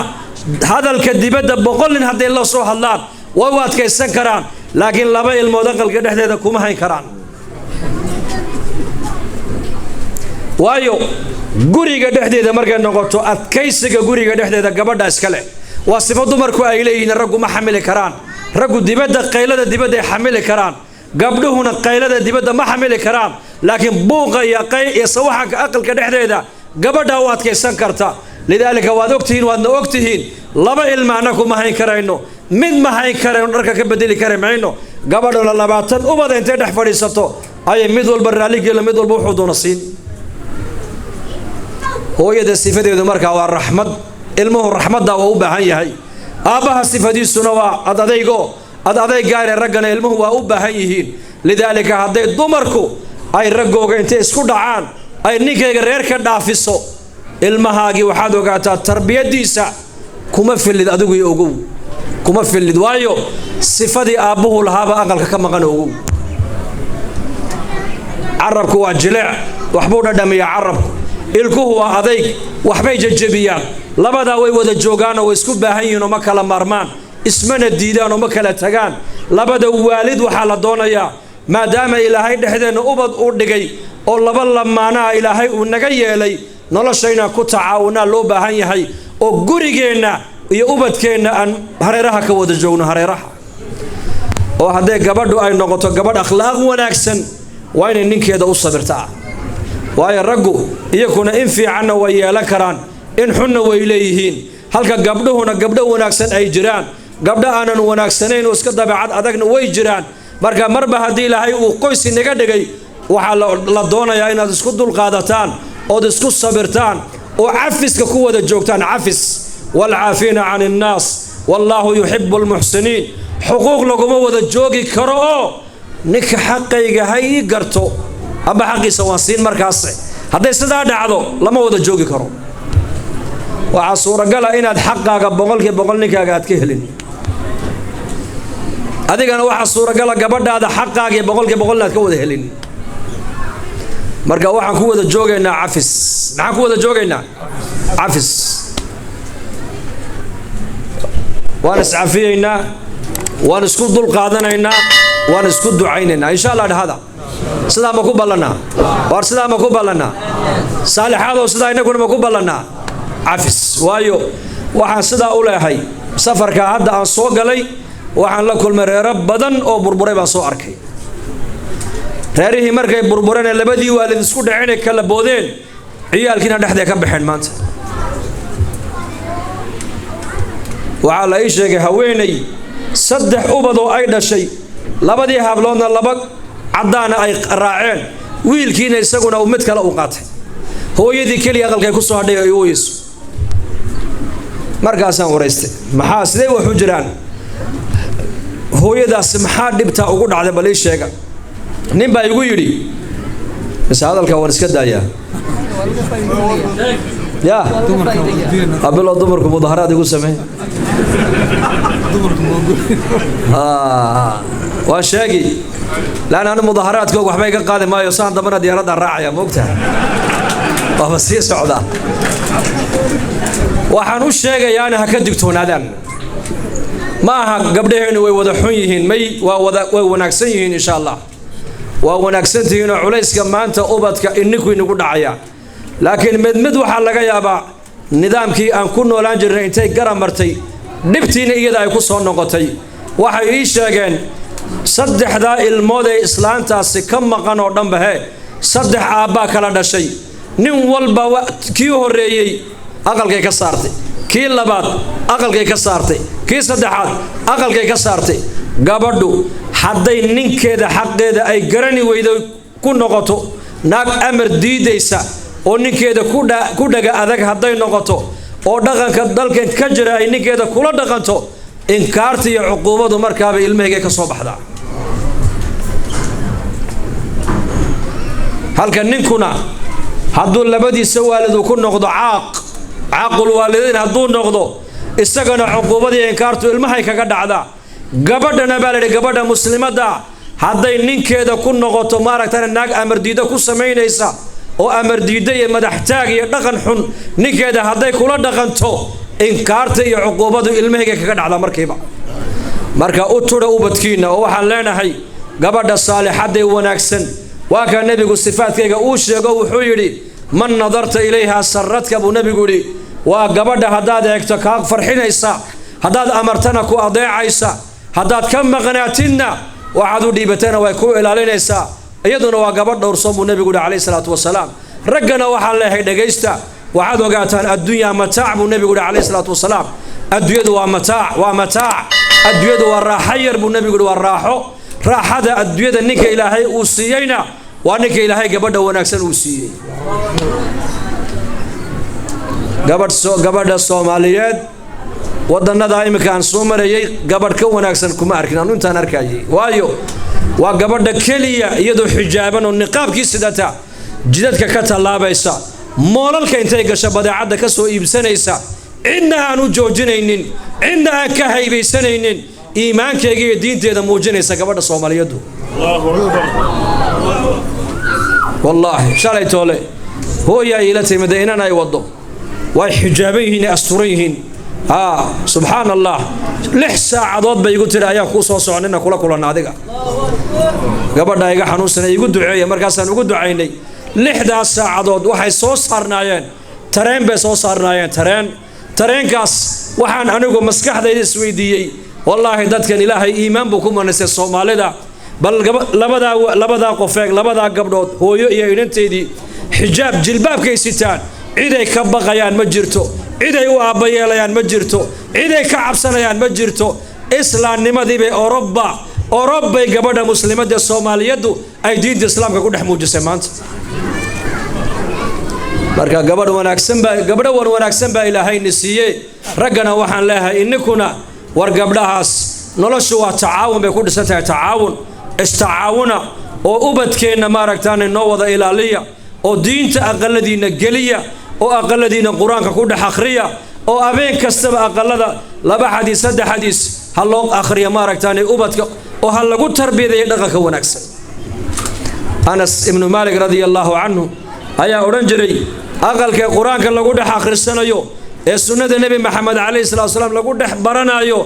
hadalka dibadda 100 nin hadday la soo hadlaan way u adkaysan karaan, laakiin laba ilmood aqalka dhexdeeda kuma hayn karaan. Waayo, guriga dhexdeeda markay noqoto, adkaysiga guriga dhexdeeda gabadha iska leh. Waa sifo dumarku ay leeyihiin, raggu ma xamili karaan. Raggu dibadda qaylada dibadda ay xamili karaan, gabdhuhuna qaylada dibadda ma xamili karaan, laakiin buuqa iyo qay iyo sawaxanka aqalka dhexdeeda gabadha u adkaysan karta. Lidaalika waad ogtihiin, waadna ogtihiin, laba ilma annaku ma hayn karayno, mid ma hayn karayno, dharka ka bedeli kari mayno. Gabadhuna 20 ubada intay dhex fadhiisato ayay mid walba raalligelo, mid walba wuxuu doona siin. Hooyada sifadeedu markaa waa raxmad, ilmuhu raxmadda waa u baahan yahay. Aabbaha sifadiisuna waa ad adaygo, ad adayg gaare raggana ilmuhu waa u baahan yihiin. Lidaalika hadday dumarku ay raggooga intay isku dhacaan ay ninkayga reer ka dhaafiso, ilmahaagii waxaad ogaataa tarbiyadiisa kuma fillid adigu iyo ogow, kuma fillid. Waayo, sifadii aabbuhu lahaaba aqalka ka maqan, ogow. Carabku waa jileec, waxbuu dhadhamiyaa carabku. Ilkuhu waa adayg, waxbay jejebiyaan. Labadaa way wada joogaanoo way isku baahan yihiin oo ma kala maarmaan, ismana diidaan oo ma kala tagaan. Labada waalid waxaa la doonayaa, maadaama Ilaahay dhexdeenna ubad uu dhigay oo laba lamaanaha Ilaahay uu naga yeelay, nolosha inaan ku tacaawunaa loo baahan yahay oo gurigeenna iyo ubadkeenna aan hareeraha ka wada joogno, hareeraha. Oo hadday gabadhu ay noqoto gabadh akhlaaq wanaagsan, waa inay ninkeeda u sabirtaa. Waayo, raggu iyakuna in fiicanna way yeelan karaan, in xunna way leeyihiin, halka gabdhuhuna gabdho wanaagsan ay jiraan, gabdho aanan wanaagsanayn oo iska dabeecad adagna way jiraan. Marka marba haddii Ilaahay uu qoys inaga dhigay, waxaa la doonayaa inaad isku dulqaadataan ood isku sabirtaan oo cafiska ku wada joogtaan. Cafis, waalcaafiina can innaas wallaahu yuxibu almuxsiniin. Xuquuq laguma wada joogi karo oo ninka xaqayga ha ii garto amba xaqiisa waan siin. Markaase hadday sidaa dhacdo lama wada joogi karo. Waxaa suuragala inaad xaqaaga 100% ninkaaga aad ka helin. Adigana waxaa suuragala gabadhaada xaqaaga 100% inaad ka wada helin. Marka waxaan ku wada joogaynaa cafis. Maxaan ku wada joogaynaa? Cafis. Waan iscafiyaynaa, waan isku dul qaadanaynaa, waan isku ducaynaynaa insha Allah. Dhahada sidaa ma ku ballannaa? Waar sidaa ma ku ballannaa? Saalixaadow, sidaa innaguna ma ku ballannaa? Cafis. Waayo, waxaan sidaa u leehay, safarka hadda aan soo galay waxaan la kulmay reero badan oo burburay baan soo arkay. Reerihii markay burbureen ee labadii waalid isku dhaceen ee kala boodeen, ciyaalkiina dhexday ka baxeen. Maanta waxaa la ii sheegay haweeney 3 ubad oo ay dhashay, labadii habloodna laba caddaana ay raaceen, wiilkiina isaguna uu mid kale u qaatay, hooyadii keliya aqalkay ku soo hadhay ay ooyeyso. Markaasaan waraystay, maxaa, sidee wax u jiraan, hooyadaasi maxaa dhibtaa ugu dhacday, bal ii sheega. Nin baa igu yidhi, mise hadalka waan iska daayaa ya abilo, dumarku mudaharaad igu sameey. Waan sheegi laan, anu mudaharaadkooga waxba iga qaadi maayo, saan dambana diyaaraddan raacaya, moogtahay, waaba sii socdaa. Waxaan u sheegayaana ha ka digtoonaadaan. Ma aha gabdhaheennu way wada xun yihiin, may, waa wada way wanaagsan yihiin insha Allah. Waa wanaagsan tihiinoo culayska maanta ubadka ininku inagu dhacaya, laakiin mid mid waxaa laga yaabaa nidaamkii aan ku noolaan jirnay intay gara martay, dhibtiina iyada ay ku soo noqotay. Waxay ii sheegeen 3-daa ilmood ee islaantaasi ka maqan oo dhanba hee 3 aabbaa kala dhashay. Nin walba kii horreeyey aqalkay ka saartay, kii labaad aqalkay ka saartay, kii saddexaad aqalkay ka saartay. Gabadhu hadday ninkeeda xaqeeda ay garani weydo, ku noqoto naag amar diidaysa oo ninkeeda ku dhaga adag hadday noqoto, oo dhaqanka dalkan ka jira ay ninkeeda kula dhaqanto, inkaarta iyo cuquubadu markaaba ilmahaygay ka soo baxdaa. Halka ninkuna hadduu labadiisa waalid uu ku noqdo caaq, caaqul waalidayn hadduu noqdo, isagana cuquubadii inkaartu ilmahay kaga dhacdaa. Gabadhana baa la yidhi, gabadha muslimadda hadday ninkeeda ku noqoto maaragtana naag amar diido ku samaynaysa oo amar diiddo iyo madaxtaag iyo dhaqan xun ninkeeda hadday kula dhaqanto, inkaarta iyo cuquubadu ilmahayga kaga dhacdaa markiiba. Marka u tudha ubadkiinna, oo waxaan leenahay gabadha saalixadday wanaagsan waa kaa nebigu sifaadkayga uu sheego. Wuxuu yidhi, man nadarta ilayhaa saradka buu nebigu yidhi. Waa gabadha haddaad eegto kaa farxinaysa, haddaad amartana ku adeecaysa, haddaad ka maqnaatidna waxaad u dhiibatana way ku ilaalinaysaa, iyaduna waa gabadh dhowrsoon buu nebigu yidhi calayhi salaatu wasalaam. Raggana waxaan leeyahay, dhegaysta, waxaad ogaataan addunya mataac buu nebigu yidhi calayhi salaatu wasalaam. Adduunyadu waa mataac, waa mataac. Adduunyadu waa raaxo yar buu nebigu yidhi, waa raaxo. Raaxada adduunyada ninka Ilaahay uu siiyeyna waa ninka Ilaahay gabadha wanaagsan uu siiyey. Gabadha Soomaaliyeed wadannada iminka aan soo marayay gabadh ka wanaagsan kuma arkin anu intaan arkayay. Waayo, waa gabadha keliya iyadoo xijaaban oo niqaabkii sidata jidadka ka tallaabaysa, moolalka intay gasho badeecadda ka soo iibsanaysa, cidna aan u joojinaynin, cidna aan ka haybaysanaynin, iimaankeyga iyo diinteeda muujinaysa gabadha Soomaaliyeedu. Wallaahi, shalay toole hooyaa iila timida inan ay waddo, way xijaaban yihiin, asturan yihiin. Haa, subxaan Allah, 6 saacadood bay igu tiri ayaan kuu soo soconina kula kulanna adiga, gabadha iga xanuunsanay igu duceeya. Markaasaan ugu ducaynay. 6daas saacadood waxay soo saarnaayeen tareen bay soo saarnaayeen, tareen. Tareenkaas waxaan anigu maskaxdayda isweydiiyey, wallaahi dadkan Ilaahay iimaan buu ku manaystay Soomaalida. Bal labadaa qofeeg, labadaa gabdhood, hooyo iyo inanteedii, xijaab jilbaabkay sitaan, ciday ka baqayaan ma jirto, ciday u aabba yeelayaan ma jirto, ciday ka cabsanayaan ma jirto. Islaamnimadiibay Oroba, Orobay gabadha muslimadda Soomaaliyaddu ay diinta islaamka ku dhex muujisay maanta. Marka gabadh wanaagsan baa, gabdho wan wanaagsan baa Ilaahayna siiyey. Raggana waxaan leeyahay, ininkuna war gabdhahaas, noloshu waa tacaawun bay ku dhisan tahay, tacaawun, istacaawuna oo ubadkeenna maaragtaana noo wada ilaaliya oo diinta aqaladiinna geliya. Oo aqaladiina Qur-aanka ku dhex akhriya, oo habeen kastaba aqalada 2 xadiis 3 xadiis ha loo akhriya maaragtaane ubadka, oo ha lagu tarbiyadeeyo dhaqanka wanaagsan. Anas ibnu Maalik radia allaahu canhu ayaa odhan jiray, aqalka Qur-aanka lagu dhex akhrisanayo ee sunnada Nebi Maxamed calayhi salatu wasalaam lagu dhex baranayo,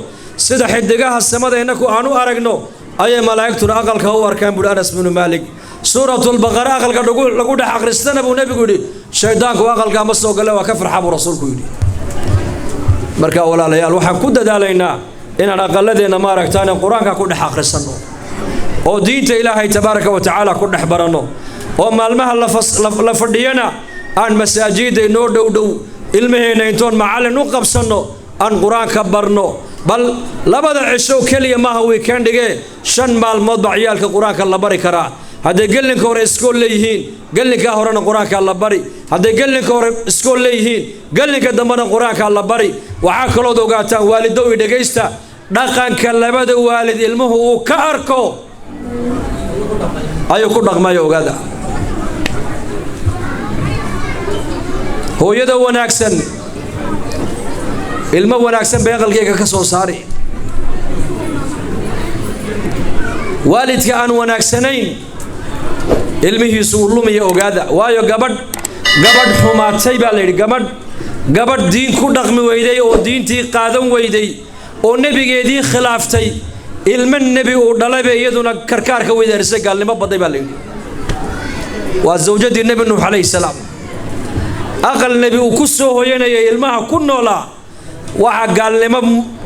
sida xidigaha samada innaku aan u aragno ayay malaa'igtuna aqalka u arkaan, buuhi Anas ibnu Maalik. Suuratulbaqara aqalka lagu dhex akhristana, buu nebigu yidhi, shaydaanku aqalkaa ma soo gale, waa ka farxa, buu rasuulku yidhi. Marka walaalayaal, waxaan ku dadaalaynaa inaan aqaladeenna maaragtaan Qur-aanka ku dhex akhrisanno, oo diinta Ilaahay tabaaraka wa tacaala ku dhex baranno, oo maalmaha la fadhiyana aan masaajidda inoo dhow dhow ilmaheenna intoon macallin u qabsanno aan Qur-aanka barno. Bal 2da cisho keliya maaha weekendigee, 5 maalmood baa ciyaalka Qur-aanka la bari karaa. Hadday gelinka hore iskool leeyihiin, gelinkaa horena Qur-aankaa la bari. Hadday gelinka hore iskool leeyihiin, gelinka dambena Qur-aankaa la bari. Waxaa kalood ogaataan, waalidow i dhegaysta, dhaqanka labada waalid ilmuhu uu ka arko ayuu ku dhaqmayo. Ogaada, hooyada wanaagsan ilmo wanaagsan bay aqalkeyga ka soo saari. Waalidka aan wanaagsanayn ilmihiisu uu lumaya, ogaada. Waayo, gabadh xumaatay baa la yidhi, gabadh diin ku dhaqmi weyday oo diintii qaadan weyday oo nebigeedii khilaaftay, ilmo nebi uu dhalay bay iyaduna karkaarka weydaarisay, gaalnimo baday baa la yidhi. Waa zawjadii Nebi Nuux calayhi salaam. Aqal nebi uu ku soo hoyanayay ilmaha ku noolaa, waxaa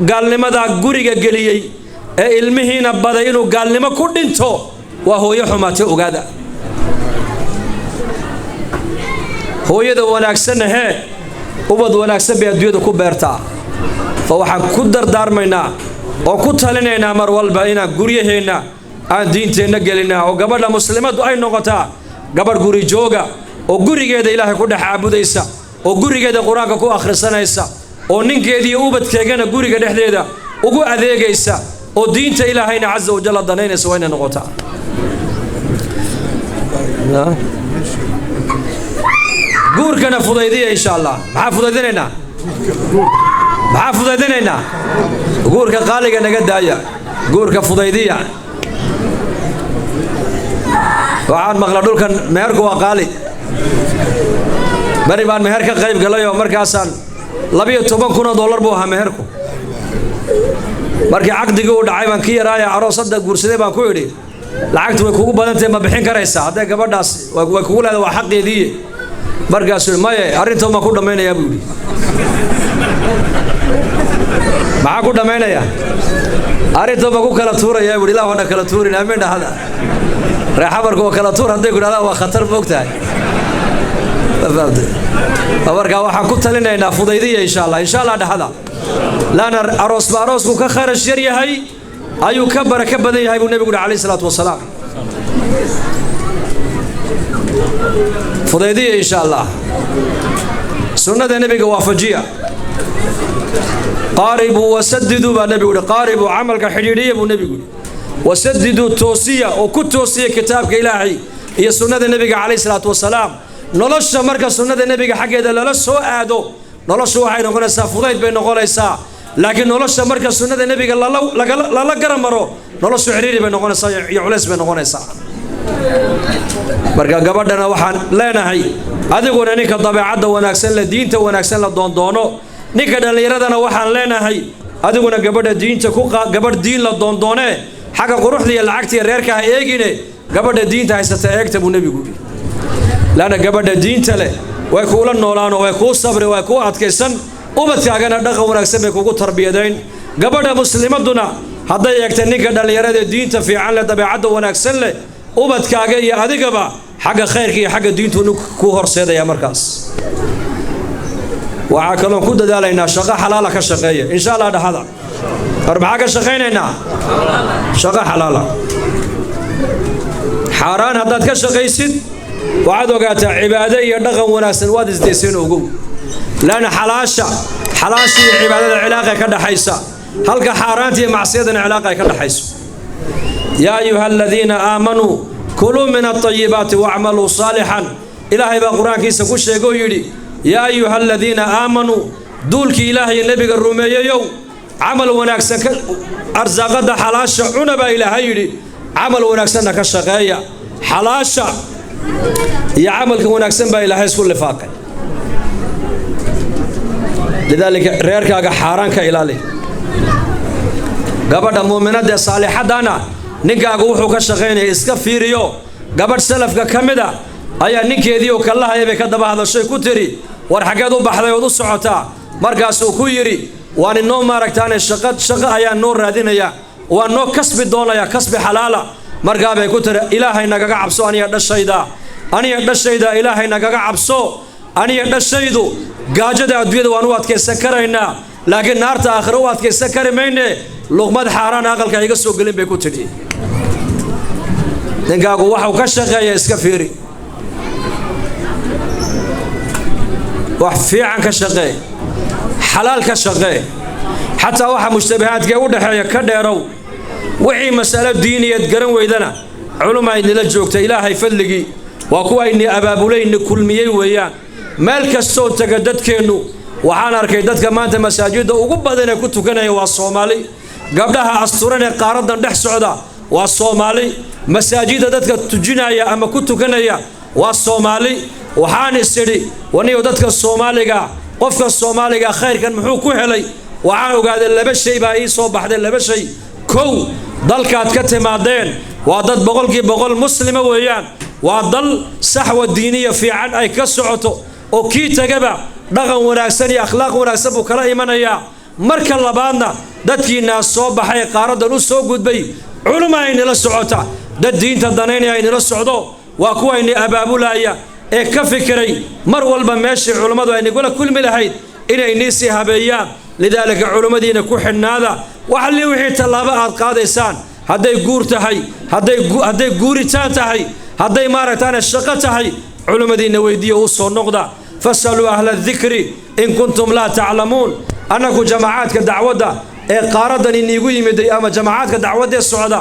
gaalnimadaa guriga geliyey ee ilmihiina baday inuu gaalnimo ku dhinto waa hooyo xumaatay, ogaada. Hooyada wanaagsanna hee ubad wanaagsan bay adduunyada ku beertaa. Fa waxaan ku dardaarmaynaa oo ku talinaynaa mar walba inaan guryaheenna aan diinteenna gelinaa, oo gabadha muslimaddu ay noqotaa gabadh guri jooga, oo gurigeeda Ilaahay ku dhex caabudaysa, oo gurigeeda Qur-aanka ku akhrisanaysa, oo ninkeediiyo ubadkeegana guriga dhexdeeda ugu adeegaysa, oo diinta Ilaahayna casa wajalla danaynaysa waa inay noqotaa. Guurkana fudaydiya, insha Allah. Maxaa fudaydinaynaa? Maxaa fudaydinaynaa? Guurka qaaliga naga daaya, guurka fudaydiya. Waxaan maqla dhulkan meherku waa qaali. Beri baan meher ka qayb galay oo markaasaan 12,000 oo dollar buu ahaa meherku. Markii caqdigii uu dhacay baan ki yaraaya aroosadda guursaday baan ku idhi, lacagtu way kugu badantahay, ma bixin karaysaa? Hadday gabadhaas way kugu leedahay, waa xaqeediiye. Markaasuu maye, arrintoon baan ku dhammaynayaa, buu yidhi. Maxaa ku dhammaynayaa? Arrintoon baan ku kala tuurayaa, buu yidhi. Ilah wana kala tuurin, amiin dhahada. Reexabarku waa kala tuur, hadday ku idhahdaan waa khatar, moogtahay? Markaa waxaan ku talinaynaa fudaydiya, insha Allah. Insha Allah dhahada. Laana aroosba aroosku ka kharash yar yahay ayuu ka barako badan yahay, buu nebigu yidhi calayhi salaatu wasalaam. Fudaydiya, insha Allah. Sunnada nebiga waafajiya. Qaaribuu wasadiduu, baa nebigu yihi. Qaaribuu, camalka xidhiidhiya, buu nebigu yihi. Wasadiduu, toosiya, oo ku toosiya kitaabka Ilaahay iyo sunnada nebiga calayhi salaatu wasalaam. Nolosha marka sunnada nebiga xaggeeda lala soo aado, noloshu waxay noqonaysaa fudayd bay noqonaysaa. Laakiin nolosha marka sunnada nebiga lala gara maro, noloshu xidhiiri bay noqonaysaa iyo culays bay noqonaysaa. Marka gabadhana waxaan leenahay, adiguna ninka dabeecadda wanaagsan le, diinta wanaagsan la doondoono. Ninka dhallinyaradana waxaan leenahay, adiguna gabadha diinta ku gabadh diin la doondoonee, xagga quruxda iyo lacagta iyo reerka ha eegine, gabadha diinta haysata eegta, buu nebigu yidhi. Laanna gabadha diinta leh way kuula noolaanoo way kuu sabri, way kuu adkaysan, ubadkaagana dhaqan wanaagsan bay kugu tarbiyadayn. Gabadha muslimaduna hadday eegta ninka dhallinyarada diinta fiican leh, dabeecadda wanaagsan leh, ubadkaaga iyo adigaba xagga khayrka iyo xagga diintu kuu horseedaya. Markaas waxaa kaloon ku dadaalaynaa shaqo xalaala ka shaqeeya, insha Allah dhahada. Hor maxaa ka shaqaynaynaa? Shaqo xalaala. Xaaraan haddaad ka shaqaysid, waxaad ogaataa cibaado iyo dhaqan wanaagsan waad isdaysayn, ogow. Laanna xalaasha iyo cibaadada cilaaqa ka dhaxaysa, halka xaaraanta iyo macsiyadana cilaaqa ay ka dhaxayso. Yaa ayuha aladiina aamanuu kuluu min alطayibaati wacmaluu saalixan, Ilaahay baa Qur-aankiisa ku sheegoo yidhi, Yaa ayuha aladiina aamanuu, duulkii Ilaahay Nebiga rumeeyeyow, camal wanaagsan ka arsaaqadda xalaasha cuna baa Ilaahay yidhi, camal wanaagsanna ka shaqeeya. Xalaasha iyo camalka wanaagsan baa Ilaahay isku lifaaqay. Lidaalika reerkaaga xaaraan ka ilaali. Gabadha muuminadda ee saalixaddana ninkaagu wuxuu ka shaqaynaya iska fiiriyo. Gabadh salafka ka mid a ayaa ninkeedii oo kallahaya bay ka daba hadashay, ku tiri: "War xaggeed u baxday ood u socotaa?" Markaasuu ku yidhi: "Waan inoo maaragtaane shaqo, shaqo ayaan noo raadinaya, waan noo kasbi doonaya, kasbi xalaala." Markaa bay ku tiri: "Ilaahay nagaga cabso aniga dhashayda, aniga dhashayda Ilaahay nagaga cabso. Aniga dhashaydu gaajada adduunyada waan u adkaysan karaynaa, laakiin naarta aakhiro u adkaysan kari mayne. Luqmad xaaraan aqalka iga soo gelin," bay ku tidhi. Ninkaagu waxuu ka shaqeeya iska fiiri, wax fiican ka shaqee, xalaal ka shaqee, xataa waxa mushtabahaadkee u dhexeeya ka dheerow. Wixii masalo diiniyeed garan weydana culuma inila joogta, Ilaahay fadligii, waa kuwa ayni abaabulayni kulmiyey weeyaan. Meel kastoo taga dadkeennu waxaan arkay dadka maanta masaajidda ugu badan ee ku tukanaya waa Soomaali. Gabdhaha asturan ee qaaraddan dhex socda waa Soomaali. Masaajidda dadka tujinaya ama ku tukanaya waa Soomaali. Waxaan is idhi: waniyo dadka Soomaaliga, qofka Soomaaliga khayrkan muxuu ku helay? Waxaan ogaaday laba shay baa ii soo baxday, laba shay. Kow, dalkaad ka timaadeen waa dad 100% muslima weeyaan. Waa dal saxwa diiniya fiican ay ka socoto, oo kii tagaba dhaqan wanaagsan iyo akhlaaq wanaagsan buu kala imanayaa. Marka labaadna, dadkiinaa soo baxay qaaraddan u soo gudbay culuma aynila socota, dad diinta danaynaya aynila socdo, waa kuwa ayni abaabulaya ee ka fikiray mar walba meeshii culummadu ay nagula kulmi lahayd inay nii sii habeeyaan. Lidaalika culummadiina ku xidhnaada. Waxalli wixii tallaabo aad qaadaysaan, hadday guur tahay, hadday guuritaan tahay, hadday maaragtaane shaqo tahay, culummadiinna weydiiya, u soo noqda. Fasaluu ahla dikri in kuntum laa taclamuun. Annagu jamacaadka dacwadda ee qaaraddan iniigu yimiday ama jamacaadka dacwaddee socda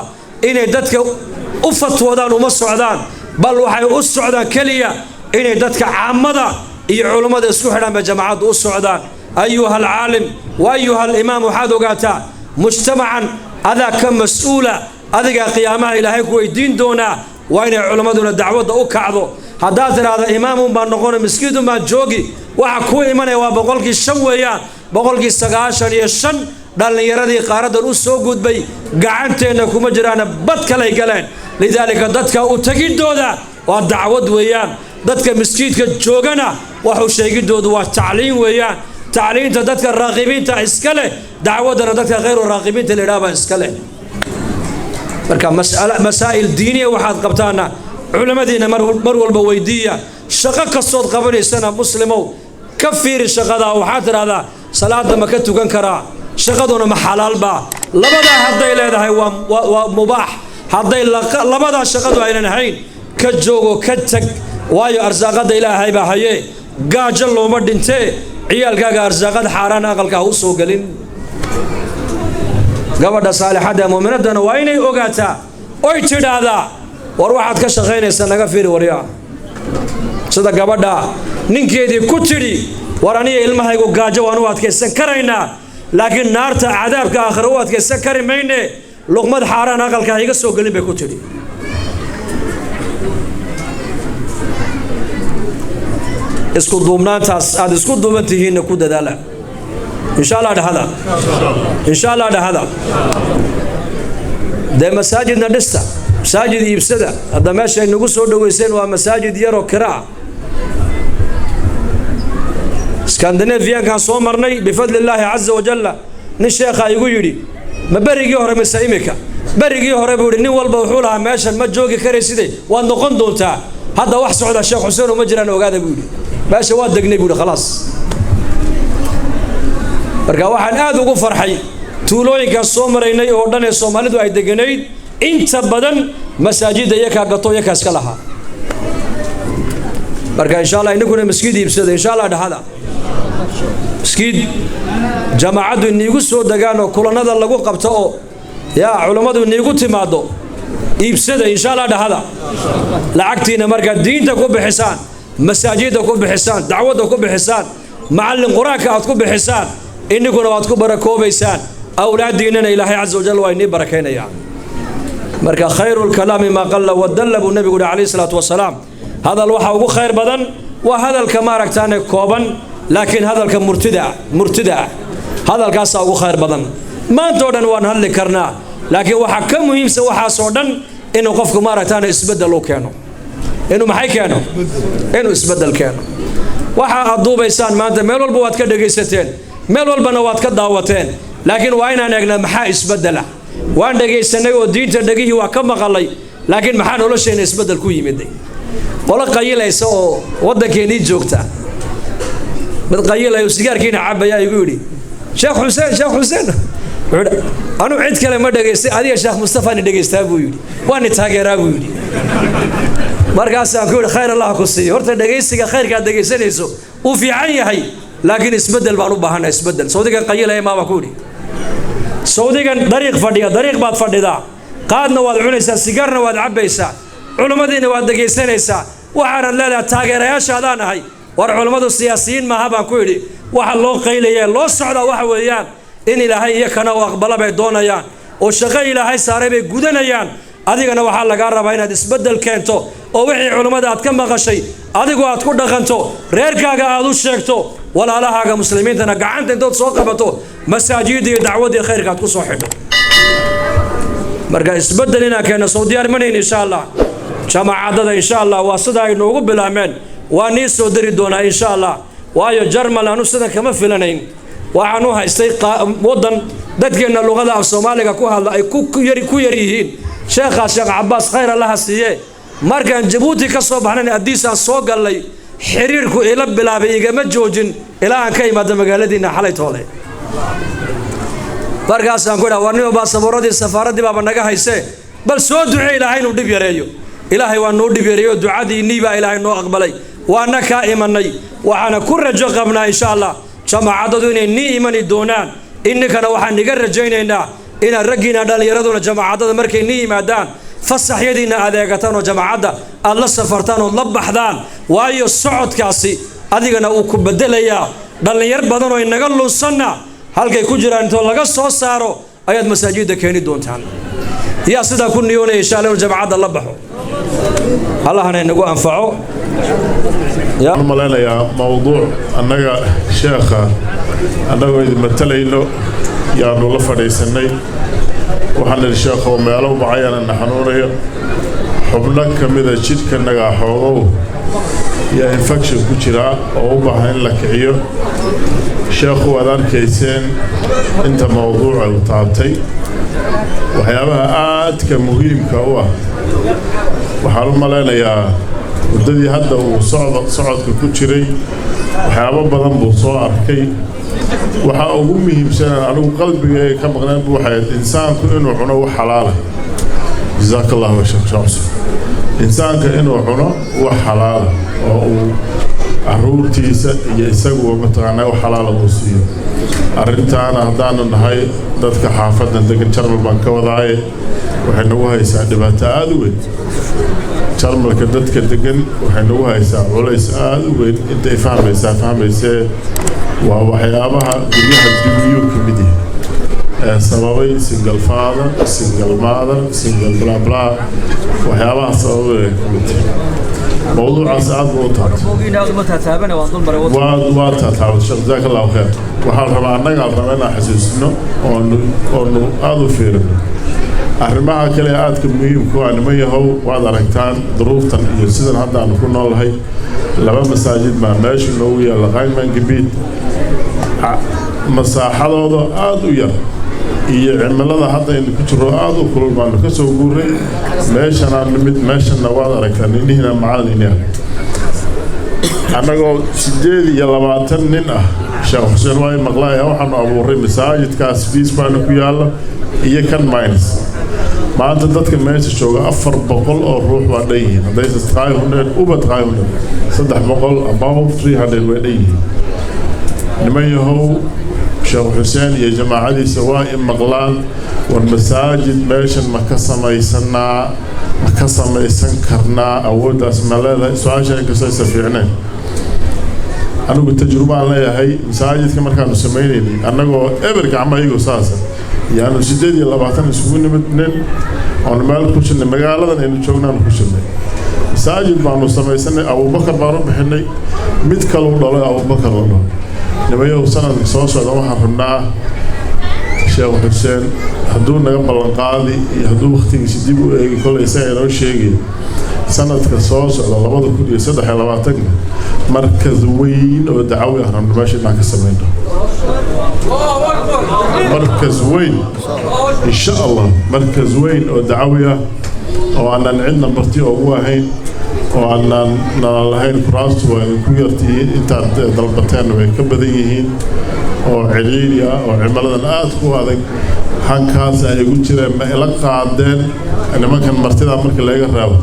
inay dadka u fatwoodaan uma socdaan, bal waxay u socdaan keliya inay dadka caamada iyo culummada isku xidhaan bay jamaacaddu u socdaan. Ayuha alcaalim wa ayuha alimaam, waxaad ogaataa mujtamacan adaa ka mas-uula, adigaa qiyaamaha Ilaahay ku weydiin doonaa. Waa inay culimmaduna dacwadda u kacdo. Haddaad tidhaahda imaamun baan noqono, miskiidun baan joogi, waxa kuu imanaya waa 5% weeyaan. 95% dhallinyaradii qaaraddan u soo gudbay gacanteenna kuma jiraana, bad kalay galeen. Lidaalika dadka u tegiddooda waa dacwad weeyaan. Dadka miskiidka joogana waxuu sheegidoodu waa tacliin weeyaan. Tacliinta dadka raaqibiinta iska leh, dacwaddana dadka khayru raaqibiinta la idhaha baa iska leh. Marka masaa'il diiniya waxaad qabtaana culimmadiina mar walba weydiiya. Shaqo kastood qabanaysana, muslimow, ka fiiri shaqadaa. Waxaad tidhahdaa: salaadda ma ka tukan karaa? Shaqaduna ma xalaalbaa? Labadaa hadday leedahay waa mubaax. Hadday labadaa shaqadu aynan ahayn, ka joogo, ka tag. Waayo arsaaqadda Ilaahay baa hayee, gaajo looma dhintee. Ciyaalkaaga arsaaqad xaaraan aqalka ha u soo gelin. Gabadha saalixadda ee muuminaddana waa inay ogaataa oy tidhaahdaa: "War waxaad ka shaqaynaysaa naga fiiri, waryaa." Sida gabadha ninkeedii ku tidhi: "War aniga ilmahaygu gaajo waan u adkaysan karaynaa, laakiin naarta cadaabka aakhira u adkaysan kari mayne. Luqmad xaaraan aqalka ha iga soo gelin," bay ku tidhi. Isku duubnaantaas aad isku duuban tihiinna ku dadaala, insha Allah. Dhahada insha Allah, dhahada dee. Masaajidna dhista, masaajid iibsada. Hadda meesha ay nagu soo dhoweyseen waa masaajid yaroo kiraa. Skandinaviyankan soo marnay bifadli illaahi caza wajalla. Nin sheekha igu yidhi: "Ma berigii hore mise imika?" Berigii hore buu yidhi, nin walba wuxuu lahaa meeshan ma joogi karayside, waad noqon doontaa. Hadda wax socda, Sheekh Xuseen, uma jiraan, ogaada buu yidhi. Meesha waa degnay buu yidhi, khalaas. Marka waxaan aad ugu farxay tuulooyinkaas soo maraynay oo dhan ee Soomaalidu ay deganayd, inta badan masaajidda iyakaa gato, iyakaa iska lahaa. Marka insha Allah ininkuna maskiid iibsada, insha Allah. Dhahada maskiid jamaacaddu iniigu soo degaan oo kulannada lagu qabto oo yaa culummadu iniigu timaado, iibsada, insha Allah. Dhahada lacagtiina markaad diinta ku bixisaan. Masaajidda ku bixisaan, dacwadda ku bixisaan, macallin qur-aanka aad ku bixisaan, ininkuna waad ku barakoobaysaan, awlaaddiinnana Ilaahay casa wajal waa inii barakaynayaa. Marka khayru lkalaami maa qalla wadalla, buu nebigu yihi calayhi salaatu wasalaam. Hadal waxa ugu khayr badan waa hadalka maaragtaane kooban, laakiin hadalka murtida ah, hadalkaasaa ugu khayr badan. Maanta oo dhan waan hadli karnaa, laakiin waxaa ka muhiimsan waxaasoo dhan inuu qofku maaragtaane isbeddel u keeno. Inuu maxay keeno? Inuu isbeddel keeno. Waxa aad duubaysaan maanta meel walba waad ka dhegaysateen, meel walbana waad ka daawateen, laakiin waa inaan eegnaa maxaa isbeddela. Waan dhegaysanay oo diinta dhegihii waa ka maqalay, laakiin maxaa nolosheenna isbeddel ku yimiday? Qolo qayilaysa oo waddankeennii joogta, mid qayilayo sigaarkiina cabaya igu yidhi, "Sheekh Xuseen, Sheekh Xuseen," wuxuu yidhi, "anu cid kale ma dhegaystay, adiga Sheekh Mustafani dhegaystaa," buu yidhi, "waani taageeraa," buu yidhi. Markaasaan ku yidhi, "Khayr Allah ku siiyo. Horta dhegaysiga khayrkaad dhegaysanayso uu fiican yahay, laakiin isbeddel baan u baahanaa, isbeddel." Sawdigan qayilaya maama ku yidhi, sawdigan dariiq fadhiya, dariiq baad fadhidaa, qaadna waad cunaysaa, sigaarna waad cabbaysaa, culimmadiina waad dhegaysanaysaa, waxaanad leedahay taageerayaashaadaan ahay. War culummadu siyaasiyiin maaha, baan ku yidhi. Waxa loo qaylaya, loo socdaa waxa weeyaan in Ilaahay iyo kana u aqbala bay doonayaan, oo shaqo Ilaahay saaray bay gudanayaan. Adigana waxaa lagaa rabaa inaad isbeddel keento, oo wixii culummada aad ka maqashay adigu aad ku dhaqanto, reerkaaga aad u sheegto, walaalahaaga muslimiintana gacanta intood soo qabato masaajidda iyo dacwaddii khayrka aad ku soo xidho. Marka isbeddel inaan keenno soo diyaar manayn? Insha Allah jamaacadada, insha Allah, waa sida ay noogu bilaabmeen, waa nii soo dari doonaa, insha Allah. Waayo Jarmal anu sidan kama filanayn. Waxaan u haystay waddan dadkeenna luqada af Soomaaliga ku hadla ay ku yar yihiin. Sheekhaas Sheekh Cabaas, khayr Allaha siiye, markaan Jabuuti ka soo baxnayna Addiisaan soo gallay, xiriirku ila bilaabay, igama joojin ilaa aan ka imaado magaaladiinna xalay toole. Markaasaan ku idhaha, "Warnimo, baasaboorradii safaaraddii baaba naga haysee, bal soo ducee Ilaahay inuu dhib yareeyo." Ilaahay waa noo dhib yareeyo, ducadiinnii baa Ilaahay noo aqbalay, waana kaa imanay. Waxaana ku rajo qabnaa, insha Allah, jamaacadadu inay nii imani doonaan. Inninkana waxaan iga rajaynaynaa inaad raggiina dhallinyaraduna jamaacadada markay nii yimaadaan fasaxyadiinna adeegataan, oo jamaacadda aad la safartaan ood la baxdaan. Waayo socodkaasi adigana uu ku bedelayaa, dhallinyar badan oo inaga lunsanna halkay ku jiraan intoo laga soo saaro ayaad masaajidda keeni doontaan. Yaa sidaa ku niyoonaya, insha Allah, inuu jamaacadda la baxo? Allahna inagu anfaco. Waxaan u malaynayaa mowduuc annaga sheekha annagoo idin matalayno yaanu la fadhiisannay. Waxaan nidhi, "Sheekhow, meelo mucayana na xanuunayo, xubno ka mida jidhkanagaa xoogow yaa infection ku jiraa oo u baahan in la kiciyo." Sheekhu waad arkayseen inta mowduuca uu taabtay, waxyaabaha aadka muhiimka u ah. Waxaan u malaynayaa muddadii hadda uu socodka ku jiray waxyaabo badan buu soo arkay. Waxaa ugu muhiimsanaan anigu qalbigayga ka maqneen bu waxay ahayd insaanku inuu cuno wax xalaala. Jazaaka Allahu sheekh Shamsi. Insaanka inuu cuno wax xalaala oo uu caruurtiisa iyo isaguba mataqaanaa wax xalaala uu siiyo. Arrintaana haddaanu nahay dadka xaafaddan degan, Jarmal baan ka wadaaye, waxay nagu haysaa dhibaato aada u weyn. Jarmalka dadka degan waxay nagu haysaa culays aada u weyn. Intay fahmaysaa fahmaysee, waa waxyaabaha guryaha dumiyuu ka mid yahay ee sababay single father, single mother, single bla bla, waxyaabaha sababay ay ka mid tahay. Mowduucaas aad buu u taabtay, waa taataabatay sheekh, jazaaka Allahu khayr. Waxaan rabaa, annagaa rabaa inaan xasuusino oonu aada u fiirino arrimaha kale aadka muhiimka u ah. Niman yahow, waad aragtaan duruuftan iyo sidan hadda aanu ku noolnahay. Laba masaajid baa meesha noogu yaalla, Rhein-Main-Gebiet, masaaxadooda aada u yar iyo cimilada hadda aynu ku jiro aada u kulul baanu ka soo guuray meeshanaan nimid. Meeshanna waad aragtaan, indhihiina macallin arag, annagoo 28 nin ah, Sheekh Xuseen waa maqlaaya, waxaanu abuuray masaajidkaas Fiisbaana ku yaalla iyo kan Mainz. Maanta dadka meesha jooga 400 oo ruux waa dhan yihiin, haddaysa 300 uba 300, 300, about 300 way dhan yihiin. Niman yahow, Sheekh Xuseen iyo jamaacadiisa waa in maqlaan. War masaajid meeshan ma ka samaysanaa? Ma ka samaysan karnaa? Awooddaas ma leedahay? Su-aasha inkastoo aysan fiicnayn, anigu tajrubaan leeyahay. Masaajidka markaanu samaynaynay, annagoo eber gacmo iyagoo saasa yaanu 28 isugu nimid nin oonu meel ku jirnay, magaaladan aynu joognaanu ku jirnay. Masaajid baanu samaysanay, Abuubakar baanu bixinay, mid kaleu dhalay Abuubakar la dhaho. Nimayow, sanadka soo socda waxaan rabnaa Sheekh Xuseen hadduu naga ballanqaadi iyo hadduu wakhtigiisa dib u eegi, kolay isaga inoo sheegaya, sanadka soo socda 2023-ka markas weyn oo dacawi ah rabno meesha inaan ka samayno, markas weyn insha Allah, markas weyn oo dacawi ah oo aanan cidna marti ugu ahayn oo aanan nala lahayn kuraastu waa idinku yartihiin, intaad dalbateen way ka badan yihiin, oo ciriiri ah oo cimiladan aad ku adag. Hankaas ay igu jireen ma ila qaadeen nimankan martida marka laga raabo?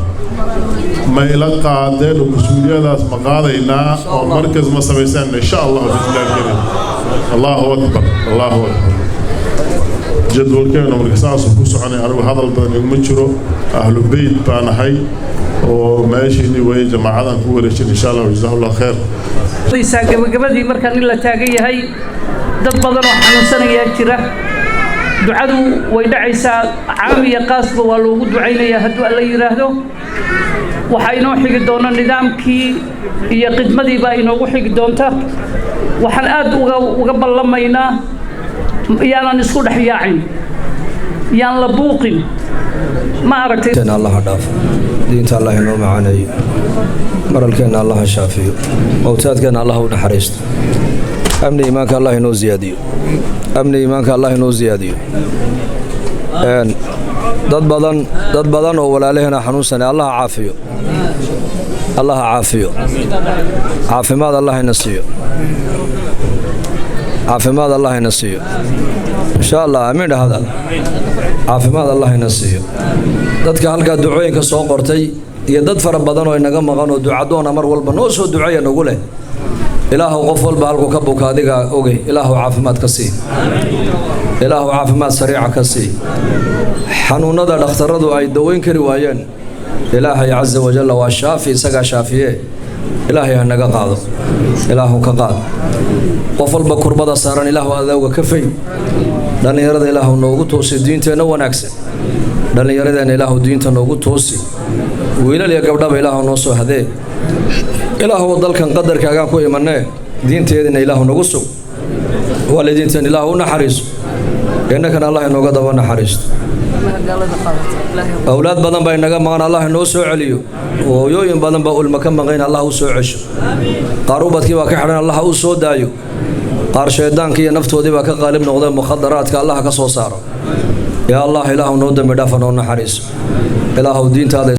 Ma ila qaadeen oo mas-uuliyadaas ma qaadaynaa oo markas ma samaysaan insha Allah bismillahi karim? Allahu akbar, allahu akbar. Jadwalkeenu marka saasuu ku soconay. Anigu hadal badan iguma jiro, ahlu beyt baan ahay oo meeshiinii way jamaacadan ku wareejin insha Allah. Jazaahullah kheer. Gabagabadii markaan in la taagan yahay, dad badan oo xanuunsanayaa jira. Ducadu way dhacaysaa, caam iyo qaasba waa loogu ducaynayaa hadduu Alla yidhaahdo. Waxaa inoo xigi doona nidaamkii iyo khidmadii baa inoogu xigi doonta. Waxaan aad uga ballamaynaa yaanan isku dhex yaacin, yaan la buuqin, ma aragtay. Allaha dhaafo, diinta Allah inoo macaaneeyo, maralkeenna Allaha shaafiyo, mowtaadkeenna Allah u naxariisto, amni iimaanka Allah inoo ziyaadiyo, amni iimaanka Allah inoo ziyaadiyo. Dad badan, dad badan oo walaalaheena xanuunsanay, Allaha caafiyo, Allaha caafiyo, caafimaad Allah ina siiyo, caafimaad Allah ina siiyo insha Allah. Amiin dhahada. Caafimaad Allah ina siiyo. Dadka halkaa ducooyinka soo qortay iyo dad fara badan oo inaga maqan oo ducadoona mar walba noo soo duceeya nagu leh, Ilaahu qof walba halkuu ka buka adiga ogey. Ilaahu caafimaad ka sii, Ilaahu caafimaad sariica ka sii. Xanuunada dhakhtaradu ay daweyn kari waayeen, Ilaahay casa wajalla waa shaafi, isagaa shaafiye. Ilaahay ha naga qaado, Ilaahu ka qaad. Qof walba kurbada saaran Ilaahu adowga ka fay. Dhallinyarada Ilaahu noogu toosi diinteenna wanaagsan, dhallinyaradeenna Ilaahu diinta noogu toosi, wiilal iyo gabdhaba Ilaahu noo soo hadee. Ilaahu dalkan qadarkaagaan ku imanee, diinteedina Ilaahu nagu sug. Waalidiinteen Ilaahu u naxariiso, innakana Allah inooga daba naxariisto. Awlaad badan baa inaga maqan, Allah inoo soo celiyo. Hooyooyin badan baa ulma ka maqayn, Allah u soo cesho. Qaar ubadkii baa ka xidhan, Allah u soo daayo. Qaar shaydaankii iyo naftoodii baa ka qaalib noqdeen, mukhadaraadka Allah ka soo saaro. Yaa Allah, Ilaahu noo dembi dhaafa, noo naxariiso. Ilaahu diintaada